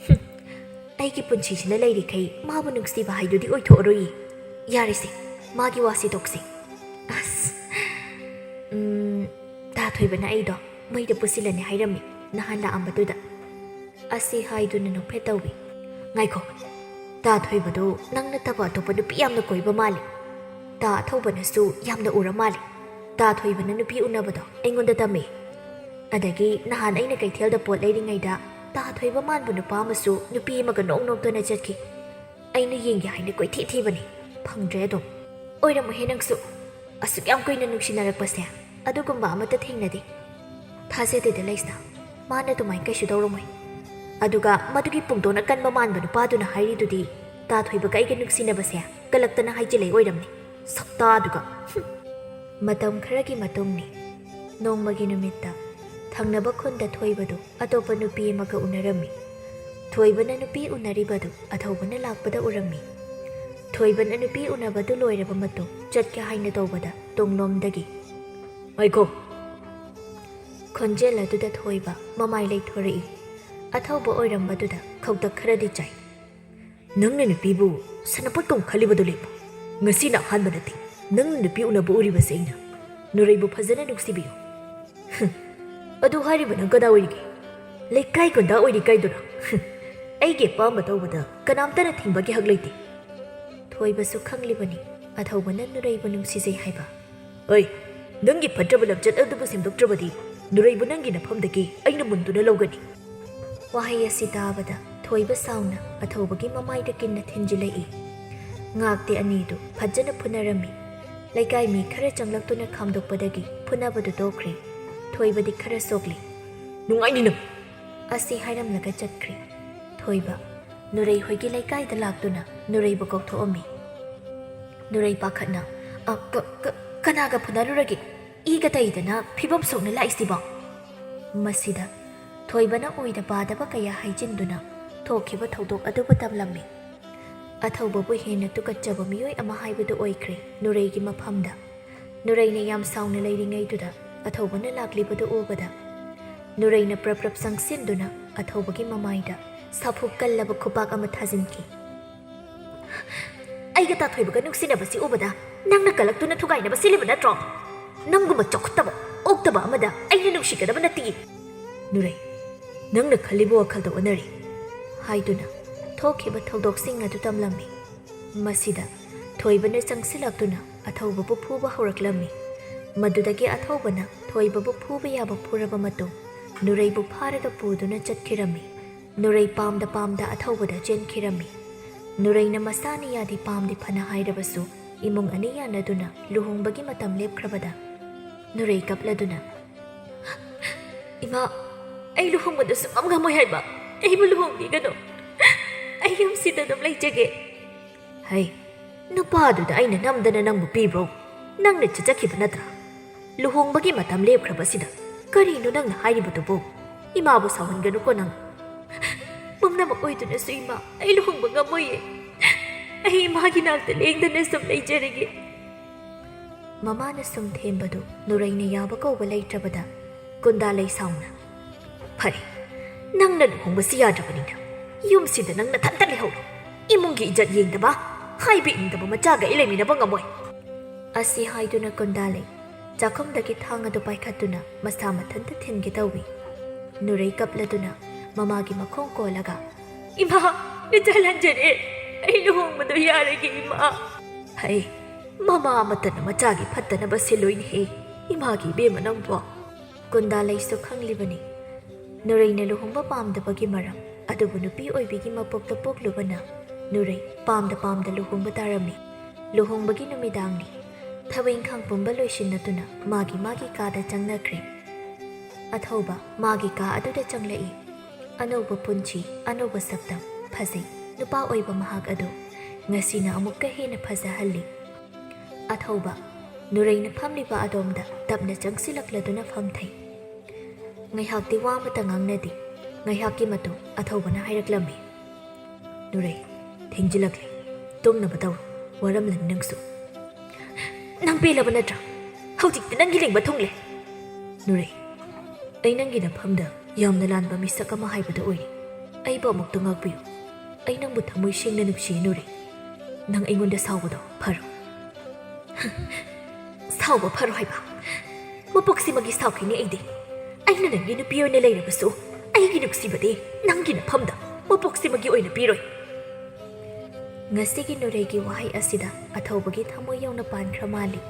ꯍꯨꯝ, ꯑꯩꯒꯤ ꯄꯨꯟꯁꯤꯁꯤꯅ ꯂꯩꯔꯤꯈꯩ ꯃꯥꯕꯨ ꯅꯨꯡꯁꯤꯕ ꯍꯥꯏꯗꯨꯗꯤ ꯑꯣꯏꯊꯣꯛꯑꯔꯣꯏꯌꯦ꯫ ꯌꯥꯔꯦꯁꯦ, ꯃꯥꯒꯤ ꯋꯥꯁꯤ ꯇꯣꯛꯁꯦ꯫ ꯑꯁ, ꯎꯝ, ꯇꯥ ꯊꯣꯏꯕꯅ ꯑꯩꯗꯣ ꯃꯩꯗ ꯄꯨꯁꯤꯜꯂꯅꯤ ꯍꯥꯏꯔꯝꯃꯤ ꯅꯍꯥꯟ ꯂꯥꯛꯑꯝꯕꯗꯨꯗ꯫ ꯑꯁꯤ ꯍꯥꯏꯗꯨꯅ ꯅꯣꯛꯐꯦꯠ ꯇꯧꯏ꯫ "ꯉꯥꯏꯈꯣ, ꯇꯥ ꯊꯣꯏꯕꯗꯣ ꯅꯪ ꯅꯠꯇꯕ ꯑꯇꯣꯞꯄ ꯅꯨꯄꯤ ꯌꯥꯝꯅ ꯀꯣꯏꯕ ꯃꯥꯜꯂꯤ꯫ ꯇꯥ ꯑꯊꯧꯕꯅꯁꯨ ꯌꯥꯝꯅ ꯎꯔ ꯃꯥꯜꯂꯤ꯫ ꯇꯥ ꯊꯣꯏꯕꯅ ꯅꯨꯄꯤ ꯎꯅꯕꯗꯣ ꯑꯩꯉꯣꯟꯗ ꯇꯝꯃꯤ꯫ ꯑꯗꯒꯤ ꯅꯍꯥꯟ ꯑꯩꯅ ꯀꯩꯊꯦꯜꯗ ꯄꯣꯠ ꯂꯩꯔꯤꯉꯩꯗ ꯇꯥ ꯊꯣꯏꯕ ꯃꯥꯟꯕ ꯅꯨꯄꯥ ꯑꯃꯁꯨ ꯅꯨꯄꯤ ꯑꯃꯒ ꯅꯣꯛ ꯅꯣꯛꯇꯅ ꯆꯠꯈꯤ꯫ ꯑꯩꯅ ꯌꯦꯡꯒꯦ ꯍꯥꯏꯅ ꯀꯣꯏꯊꯤ ꯊꯤꯕꯅꯤ, ꯐꯪꯗ꯭ꯔꯦ ꯑꯗꯨꯝ꯫" "ꯑꯣꯏꯔꯝꯃꯣꯏꯍꯦ ꯅꯪꯁꯨ꯫ ꯑꯁꯨꯛ ꯌꯥꯝ ꯀꯨꯏꯅ ꯅꯨꯡꯁꯤꯅꯔꯛꯄꯁꯦ ꯑꯗꯨꯒꯨꯝꯕ ꯑꯃꯠꯇ ꯊꯦꯡꯅꯗꯦ꯫" "ꯊꯥꯖꯗꯦꯗ ꯂꯩꯁꯅꯥ, ꯃꯥꯅ ꯑꯗꯨꯃꯥꯏꯅ ꯀꯩꯁꯨ ꯇꯧꯔꯝꯃꯣꯏ꯫ ꯑꯗꯨꯒ ꯃꯗꯨꯒꯤ ꯄꯨꯡꯗꯣꯟ ꯑꯀꯟꯕ ꯃꯥꯟꯕ ꯅꯨꯄꯥꯗꯨꯅ ꯍꯥꯏꯔꯤꯗꯨꯗꯤ ꯇꯥ ꯊꯣꯏꯕꯒ ꯑꯩꯒ ꯅꯨꯡꯁꯤꯅꯕꯁꯦ ꯀꯜꯂꯛꯇꯅ ꯍꯥꯏꯖꯤꯜꯂꯛꯏ ꯑꯣꯏꯔꯝꯅꯤ꯫ ꯁꯛꯇꯥꯗꯨꯒ꯫ ꯍꯨꯝ!" ꯃꯇꯝ ꯈꯔꯒꯤ ꯃꯇꯨꯡꯅꯤ꯫ ꯅꯣꯡꯃꯒꯤ ꯅꯨꯃꯤꯠꯇ ꯊꯪꯅꯕ ꯈꯨꯟꯗ ꯊꯣꯏꯕꯗꯨ ꯑꯇꯣꯞꯄ ꯅꯨꯄꯤ ꯑꯃꯒ ꯎꯅꯔꯝꯃꯤ꯫ ꯊꯣꯏꯕꯅ ꯅꯨꯄꯤ ꯎꯅꯔꯤꯕꯗꯨ ꯑꯊꯧꯕꯅ ꯂꯥꯛꯄꯗ ꯎꯔꯝꯃꯤ꯫ ꯊꯣꯏꯕꯅ ꯅꯨꯄꯤ ꯎꯅꯕꯗꯨ ꯂꯣꯏꯔꯕ ꯃꯇꯨꯡ ꯆꯠꯀꯦ ꯍꯥꯏꯅ ꯇꯧꯕꯗ ꯇꯨꯡꯂꯣꯝꯗꯒꯤ, "ꯉꯥꯏꯈꯣ!" ꯈꯣꯟꯖꯦꯜ ꯑꯗꯨꯗ ꯊꯣꯏꯕ ꯃꯃꯥꯏ ꯂꯩꯊꯣꯔꯛꯏ꯫ ꯑꯊꯧꯕ ꯑꯣꯏꯔꯝꯕꯗꯨꯗ ꯈꯧꯇꯛ ꯈꯔꯗꯤ ꯆꯥꯏ꯫ "ꯅꯪꯅ ꯅꯨꯄꯤꯕꯨ ꯁꯥꯟꯅꯄꯣꯠ ꯀꯧ ꯈꯜꯂꯤꯕꯗꯨ ꯂꯩꯕ꯭ꯔꯣ? ꯉꯁꯤꯅ ꯑꯍꯥꯟꯕ ꯅꯠꯇꯦ ꯅꯪꯅ ꯅꯨꯄꯤ ꯎꯅꯕ ꯎꯔꯤꯕꯁꯦ ꯑꯩꯅ꯫ ꯅꯨꯔꯩꯕꯨ ꯐꯖꯅ ꯅꯨꯡꯁꯤꯕꯤꯌꯨ꯫" "ꯍꯨꯝ, ꯑꯗꯨ ꯍꯥꯏꯔꯤꯕ ꯅꯪ ꯀꯅꯥ ꯑꯣꯏꯔꯤꯒꯦ?" ꯂꯩꯀꯥꯏ ꯒꯨꯟꯗꯥ ꯑꯣꯏꯔꯤ ꯀꯥꯏꯗꯨꯔꯥ? ꯑꯩꯒꯤ ꯑꯄꯥꯝꯕ ꯇꯧꯕꯗ ꯀꯅꯥꯝꯇꯅ ꯊꯤꯡꯕꯒꯤ ꯍꯛ ꯂꯩꯇꯦ꯫ ꯊꯣꯏꯕꯁꯨ ꯈꯪꯂꯤꯕꯅꯤ ꯑꯊꯧꯕꯅ ꯅꯨꯔꯩꯕꯨ ꯅꯨꯡꯁꯤꯖꯩ ꯍꯥꯏꯕ꯫ ꯑꯩ, ꯅꯪꯒꯤ ꯐꯠꯇ꯭ꯔꯕ ꯂꯝꯆꯠ ꯑꯗꯨꯕꯨ ꯁꯦꯝꯗꯣꯛꯇ꯭ꯔꯕꯗꯤ ꯅꯨꯔꯩꯕꯨ ꯅꯪꯒꯤ ꯅꯐꯝꯗꯒꯤ ꯑꯩꯅ ꯃꯨꯟꯗꯨꯅ ꯂꯧꯒꯅꯤ꯫ ꯋꯥꯍꯩ ꯑꯁꯤ ꯇꯥꯕꯗ ꯊꯣꯏꯕ ꯁꯥꯎꯅ ꯑꯊꯧꯕꯒꯤ ꯃꯃꯥꯏꯗ ꯀꯤꯟꯅ ꯊꯤꯟꯖꯤꯜꯂꯛꯏ꯫ ꯉꯥꯛꯇꯤ ꯑꯅꯤꯗꯨ ꯐꯖꯅ ꯐꯨꯅꯔꯝꯃꯤ꯫ ꯂꯩꯀꯥꯏ ꯃꯤ ꯈꯔ ꯆꯪꯂꯛꯇꯨꯅ ꯈꯥꯝꯗꯣꯛꯄꯗꯒꯤ ꯐꯨꯅꯕꯗꯨ ꯇꯣꯛꯈ꯭ꯔꯦ꯫ ꯊꯣꯏꯕꯗꯤ ꯈꯔ ꯁꯣꯛꯂꯤ꯫ "ꯅꯨꯡꯉꯥꯏꯅꯤ ꯅꯪ!" ꯑꯁꯤ ꯍꯥꯏꯔꯝꯂꯒ ꯆꯠꯈ꯭ꯔꯦ꯫ ꯊꯣꯏꯕ ꯅꯨꯔꯩ ꯍꯣꯏꯒꯤ ꯂꯩꯀꯥꯏꯗ ꯂꯥꯛꯇꯨꯅ ꯅꯨꯔꯩꯕꯨ ꯀꯧꯊꯣꯛꯑꯝꯃꯤ꯫ ꯅꯨꯔꯩ ꯄꯥꯈꯠꯅ, "ꯑ, ꯀ-, ꯀ-, ꯀꯅꯥꯒ ꯐꯨꯅꯔꯨꯔꯒꯦ? ꯏꯒ ꯇꯩꯗꯅ ꯐꯤꯕꯝ ꯁꯣꯛꯅ ꯂꯥꯛꯏꯁꯤꯕꯣ?" ꯃꯁꯤꯗ ꯊꯣꯏꯕꯅ ꯑꯣꯏꯗ ꯄꯥꯗꯕ ꯀꯌꯥ ꯍꯥꯏꯖꯤꯟꯗꯨꯅ ꯊꯣꯛꯈꯤꯕ ꯊꯧꯗꯣꯛ ꯑꯗꯨꯕꯨ ꯇꯝꯂꯝꯃꯤ꯫ ꯑꯊꯧꯕꯕꯨ ꯍꯦꯟꯅ ꯇꯨꯀꯠꯆꯕ ꯃꯤꯑꯣꯏ ꯑꯃ ꯍꯥꯏꯕꯗꯨ ꯑꯣꯏꯈ꯭ꯔꯦ ꯅꯨꯔꯩꯒꯤ ꯃꯐꯝꯗ꯫ ꯅꯨꯔꯩꯅ ꯌꯥꯝ ꯁꯥꯎꯅ ꯂꯩꯔꯤꯉꯩꯗꯨꯗ ꯑꯊꯧꯕꯅ ꯂꯥꯛꯂꯤꯕꯗꯨ ꯎꯕꯗ ꯅꯨꯔꯩꯅ ꯄ꯭ꯔꯞ ꯄ꯭ꯔꯞ ꯆꯪꯁꯤꯟꯗꯨꯅ ꯑꯊꯧꯕꯒꯤ ꯃꯃꯥꯏꯗ ꯁꯥꯐꯨ ꯀꯜꯂꯕ ꯈꯨꯄꯥꯛ ꯑꯃ ꯊꯥꯖꯤꯟꯈꯤ꯫ "ꯑꯩꯒ ꯇꯥꯊꯣꯏꯕꯒ ꯅꯨꯡꯁꯤꯅꯕꯁꯤ ꯎꯕꯗ ꯅꯪꯅ ꯀꯂꯛꯇꯨꯅ ꯊꯨꯒꯥꯏꯅꯕ ꯁꯤꯜꯂꯤꯕ ꯅꯠꯇ꯭ꯔꯣ? ꯅꯪꯒꯨꯝꯕ ꯆꯥꯎꯈꯠꯇꯕ, ꯑꯣꯛꯇꯕ ꯑꯃꯗ ꯑꯩꯅ ꯅꯨꯡꯁꯤꯒꯗꯕ ꯅꯠꯇꯦ꯫ ꯅꯨꯔꯩ, ꯅꯪꯅ ꯈꯜꯂꯤꯕ ꯋꯥꯈꯜꯗ ꯑꯣꯟꯅꯔꯦ," ꯍꯥꯏꯗꯨꯅ ꯊꯣꯛꯈꯤꯕ ꯊꯧꯗꯣꯛꯁꯤꯡ ꯑꯗꯨ ꯇꯝꯂꯝꯃꯤ꯫ ꯃꯁꯤꯗ ꯊꯣꯏꯕꯅ ꯆꯪꯁꯤꯜꯂꯛꯇꯨꯅ ꯑꯊꯧꯕꯕꯨ ꯐꯨꯕ ꯍꯧꯔꯛꯂꯝꯃꯤ꯫ ꯃꯗꯨꯗꯒꯤ ꯑꯊꯧꯕꯅ ꯊꯣꯏꯕꯕꯨ ꯐꯨꯕ ꯌꯥꯕ ꯐꯨꯔꯕ ꯃꯇꯨꯡ ꯅꯨꯔꯩꯕꯨ ꯐꯥꯔꯒ ꯄꯨꯗꯨꯅ ꯆꯠꯈꯤꯔꯝꯃꯤ꯫ ꯅꯨꯔꯩ ꯄꯥꯝꯗ ꯄꯥꯝꯗ ꯑꯊꯧꯕꯗ ꯆꯦꯟꯈꯤꯔꯝꯃꯤ꯫ ꯅꯨꯔꯩꯅ ꯃꯁꯥꯅ ꯌꯥꯗꯦ ꯄꯥꯝꯗꯦ ꯐꯅ ꯍꯥꯏꯔꯕꯁꯨ ꯏꯃꯨꯡ ꯑꯅꯤ ꯌꯥꯅꯗꯨꯅ ꯂꯨꯍꯣꯡꯕꯒꯤ ꯃꯇꯝ ꯂꯦꯞꯈ꯭ꯔꯕꯗ ꯅꯨꯔꯩ ꯀꯞꯂꯗꯨꯅ, "ꯏꯃꯥ, ꯑꯩ ꯂꯨꯍꯣꯡꯕꯗ ꯁꯨꯡꯉꯝ ꯉꯝꯃꯣꯏ ꯍꯥꯏꯕ꯫ ꯑꯩꯕꯨ ꯂꯨꯍꯣꯡꯕꯤꯒꯅꯨ꯫ ꯑꯩ ꯌꯨꯝꯁꯤꯗ ꯑꯗꯨꯝ ꯂꯩꯖꯒꯦ꯫" "ꯍꯩ, ꯅꯨꯄꯥꯗꯨꯗ ꯑꯩꯅ ꯅꯝꯗꯅ ꯅꯪꯕꯨ ꯄꯤꯕ꯭ꯔꯣ? ꯅꯪꯅ ꯆꯠꯆꯈꯤꯕ ꯅꯠꯇ꯭ꯔꯥ? ꯂꯨꯍꯣꯡꯕꯒꯤ ꯃꯇꯝ ꯂꯦꯞꯈ꯭ꯔꯕꯁꯤꯗ ꯀꯔꯤꯅꯣ ꯅꯪꯅ ꯍꯥꯏꯔꯤꯕꯗꯨꯕꯨ? ꯏꯃꯥꯕꯨ ꯁꯥꯎꯍꯟꯒꯅꯨꯀꯣ ꯅꯪ꯫" "ꯄꯨꯝꯅꯃꯛ ꯑꯣꯏꯗꯨꯅꯁꯨ ꯏꯃꯥ, ꯑꯩ ꯂꯨꯍꯣꯡꯕ ꯉꯝꯃꯣꯏꯌꯦ꯫ ꯑꯩ ꯏꯃꯥꯒꯤ ꯅꯥꯛꯇ ꯂꯦꯡꯗꯅ ꯁꯨꯝ ꯂꯩꯖꯔꯒꯦ꯫" ꯃꯃꯥꯅ ꯁꯨꯝ ꯊꯦꯝꯕꯗꯨ ꯅꯨꯔꯩꯅ ꯌꯥꯕ ꯀꯧꯕ ꯂꯩꯇ꯭ꯔꯕꯗ ꯀꯨꯟꯗꯥ ꯂꯩ ꯁꯥꯎꯅ, "ꯐꯔꯦ, ꯅꯪꯅ ꯂꯨꯍꯣꯡꯕꯁꯤ ꯌꯥꯗ꯭ꯔꯕꯅꯤꯅ ꯌꯨꯝꯁꯤꯗ ꯅꯪ ꯅꯊꯟꯇ ꯂꯩꯍꯧꯔꯣ꯫ ꯏꯃꯨꯡꯒꯤ ꯏꯖꯠ ꯌꯦꯡꯗꯕ, ꯍꯥꯏꯕ ꯏꯟꯗꯕ ꯃꯆꯥꯒ ꯑꯩ ꯂꯩꯃꯤꯟꯅꯕ ꯉꯝꯃꯣꯏ꯫" ꯑꯁꯤ ꯍꯥꯏꯗꯨꯅ ꯀꯨꯟꯗꯥ ꯂꯩ ꯆꯥꯛꯈꯨꯝꯗꯒꯤ ꯊꯥꯡ ꯑꯗꯨ ꯄꯥꯏꯈꯠꯇꯨꯅ ꯃꯁꯥ ꯃꯊꯟꯇ ꯊꯤꯟꯒꯦ ꯇꯧꯏ꯫ ꯅꯨꯔꯩ ꯀꯞꯂꯗꯨꯅ ꯃꯃꯥꯒꯤ ꯃꯈꯣꯡ ꯀꯣꯜꯂꯒ, "ꯏꯃꯥ, ꯅꯆꯥ ꯂꯥꯟꯖꯔꯦ, ꯑꯩ ꯂꯨꯍꯣꯡꯕꯗꯣ ꯌꯥꯔꯒꯦ ꯏꯃꯥ꯫ ꯍꯩ, ꯃꯃꯥ ꯑꯃꯠꯇꯅ ꯃꯆꯥꯒꯤ ꯐꯠꯇꯅꯕ ꯁꯤꯜꯂꯣꯏꯅꯦꯍꯦ, ꯏꯃꯥꯒꯤ ꯏꯕꯦꯝꯃ ꯅꯪꯕꯣ꯫" ꯀꯨꯟꯗꯥ ꯂꯩꯁꯨ ꯈꯪꯂꯤꯕꯅꯤ ꯅꯨꯔꯩꯅ ꯂꯨꯍꯣꯡꯕ ꯄꯥꯝꯗꯕꯒꯤ ꯃꯔꯝ, ꯑꯗꯨꯕꯨ ꯅꯨꯄꯤ ꯑꯣꯏꯕꯤꯒꯤ ꯃꯄꯣꯛꯇ ꯄꯣꯛꯂꯨꯕꯅ ꯅꯨꯔꯩ ꯄꯥꯝꯗ ꯄꯥꯝꯗ ꯂꯨꯍꯣꯡꯕ ꯇꯥꯔꯝꯃꯤ꯫ ꯂꯨꯍꯣꯡꯕꯒꯤ ꯅꯨꯃꯤꯗꯥꯡꯅꯤ꯫ ꯊꯕꯛ ꯏꯪꯈꯥꯡ ꯄꯨꯝꯕ ꯂꯣꯏꯁꯤꯟꯅꯗꯨꯅ ꯃꯥꯒꯤ ꯃꯥꯒꯤ ꯀꯥꯗ ꯆꯪꯅꯈ꯭ꯔꯦ꯫ ꯑꯊꯧꯕ ꯃꯥꯒꯤ ꯀꯥ ꯑꯗꯨꯗ ꯆꯪꯂꯛꯏ꯫ ꯑꯅꯧꯕ ꯄꯨꯟꯁꯤ, ꯑꯅꯧꯕ ꯁꯛꯇꯝ, ꯐꯖꯩ꯫ ꯅꯨꯄꯥ ꯑꯣꯏꯕ ꯃꯍꯥꯛ ꯑꯗꯨ ꯉꯁꯤꯅ ꯑꯃꯨꯛꯀ ꯍꯦꯟꯅ ꯐꯖꯍꯜꯂꯤ꯫ ꯑꯊꯧꯕ ꯅꯨꯔꯩꯅ ꯐꯝꯂꯤꯕ ꯑꯗꯣꯝꯗ ꯇꯞꯅ ꯆꯪꯁꯤꯜꯂꯛꯂꯗꯨꯅ ꯐꯝꯊꯩ꯫ ꯉꯥꯏꯍꯥꯛꯇꯤ ꯋꯥ ꯑꯃꯇ ꯉꯥꯡꯅꯗꯦ꯫ ꯉꯥꯏꯍꯥꯛꯀꯤ ꯃꯇꯨꯡ ꯑꯊꯧꯕꯅ ꯍꯥꯏꯔꯛꯂꯝꯃꯤ, "ꯅꯨꯔꯩ, ꯊꯦꯡꯖꯤꯜꯂꯛꯂꯦ꯫ ꯇꯨꯝꯅꯕ ꯇꯧꯔꯣ꯫ ꯋꯥꯔꯝꯂꯅꯤ ꯅꯪꯁꯨ꯫" "ꯅꯪ ꯄꯦꯜꯂꯕ ꯅꯠꯇ꯭ꯔꯥ? ꯍꯧꯖꯤꯛꯇꯤ ꯅꯪꯒꯤ ꯂꯤꯡꯕ ꯊꯨꯡꯂꯦ꯫" "ꯅꯨꯔꯩ, ꯑꯩ ꯅꯪꯒꯤ ꯅꯐꯝꯗ ꯌꯥꯝꯅ ꯂꯥꯟꯕ ꯃꯤꯁꯛ ꯑꯃ ꯍꯥꯏꯕꯗꯨ ꯑꯣꯏꯔꯦ꯫ ꯑꯩꯕꯨ ꯑꯃꯨꯛꯇ ꯉꯥꯛꯄꯤꯌꯨ꯫ ꯑꯩ ꯅꯪꯕꯨ ꯊꯃꯣꯏ ꯁꯦꯡꯅ ꯅꯨꯡꯁꯤꯌꯦ ꯅꯨꯔꯩ꯫ ꯅꯪ ꯑꯩꯉꯣꯟꯗ ꯁꯥꯎꯕꯗꯣ ꯐꯔꯣ꯫" "ꯁꯥꯎꯕ ꯐꯔꯣ ꯍꯥꯏꯕ? ꯃꯄꯣꯛꯁꯤꯃꯒꯤ ꯁꯥꯎꯈꯤꯅꯤ ꯑꯩꯗꯤ꯫ ꯑꯩꯅ ꯅꯪꯒꯤ ꯅꯨꯄꯤ ꯑꯣꯏꯅ ꯂꯩꯔꯕꯁꯨ ꯑꯩꯒꯤ ꯅꯨꯡꯁꯤꯕꯗꯤ ꯅꯪꯒꯤ ꯅꯐꯝꯗ ꯃꯄꯣꯛꯁꯤꯃꯒꯤ ꯑꯣꯏꯅ ꯄꯤꯔꯣꯏ꯫" ꯉꯁꯤꯒꯤ ꯅꯨꯔꯩꯒꯤ ꯋꯥꯍꯩ ꯑꯁꯤꯗ ꯑꯊꯧꯕꯒꯤ ꯊꯃꯣꯏ ꯌꯧꯅ ꯄꯥꯟꯈ꯭ꯔ ꯃꯥꯜꯂꯤ꯫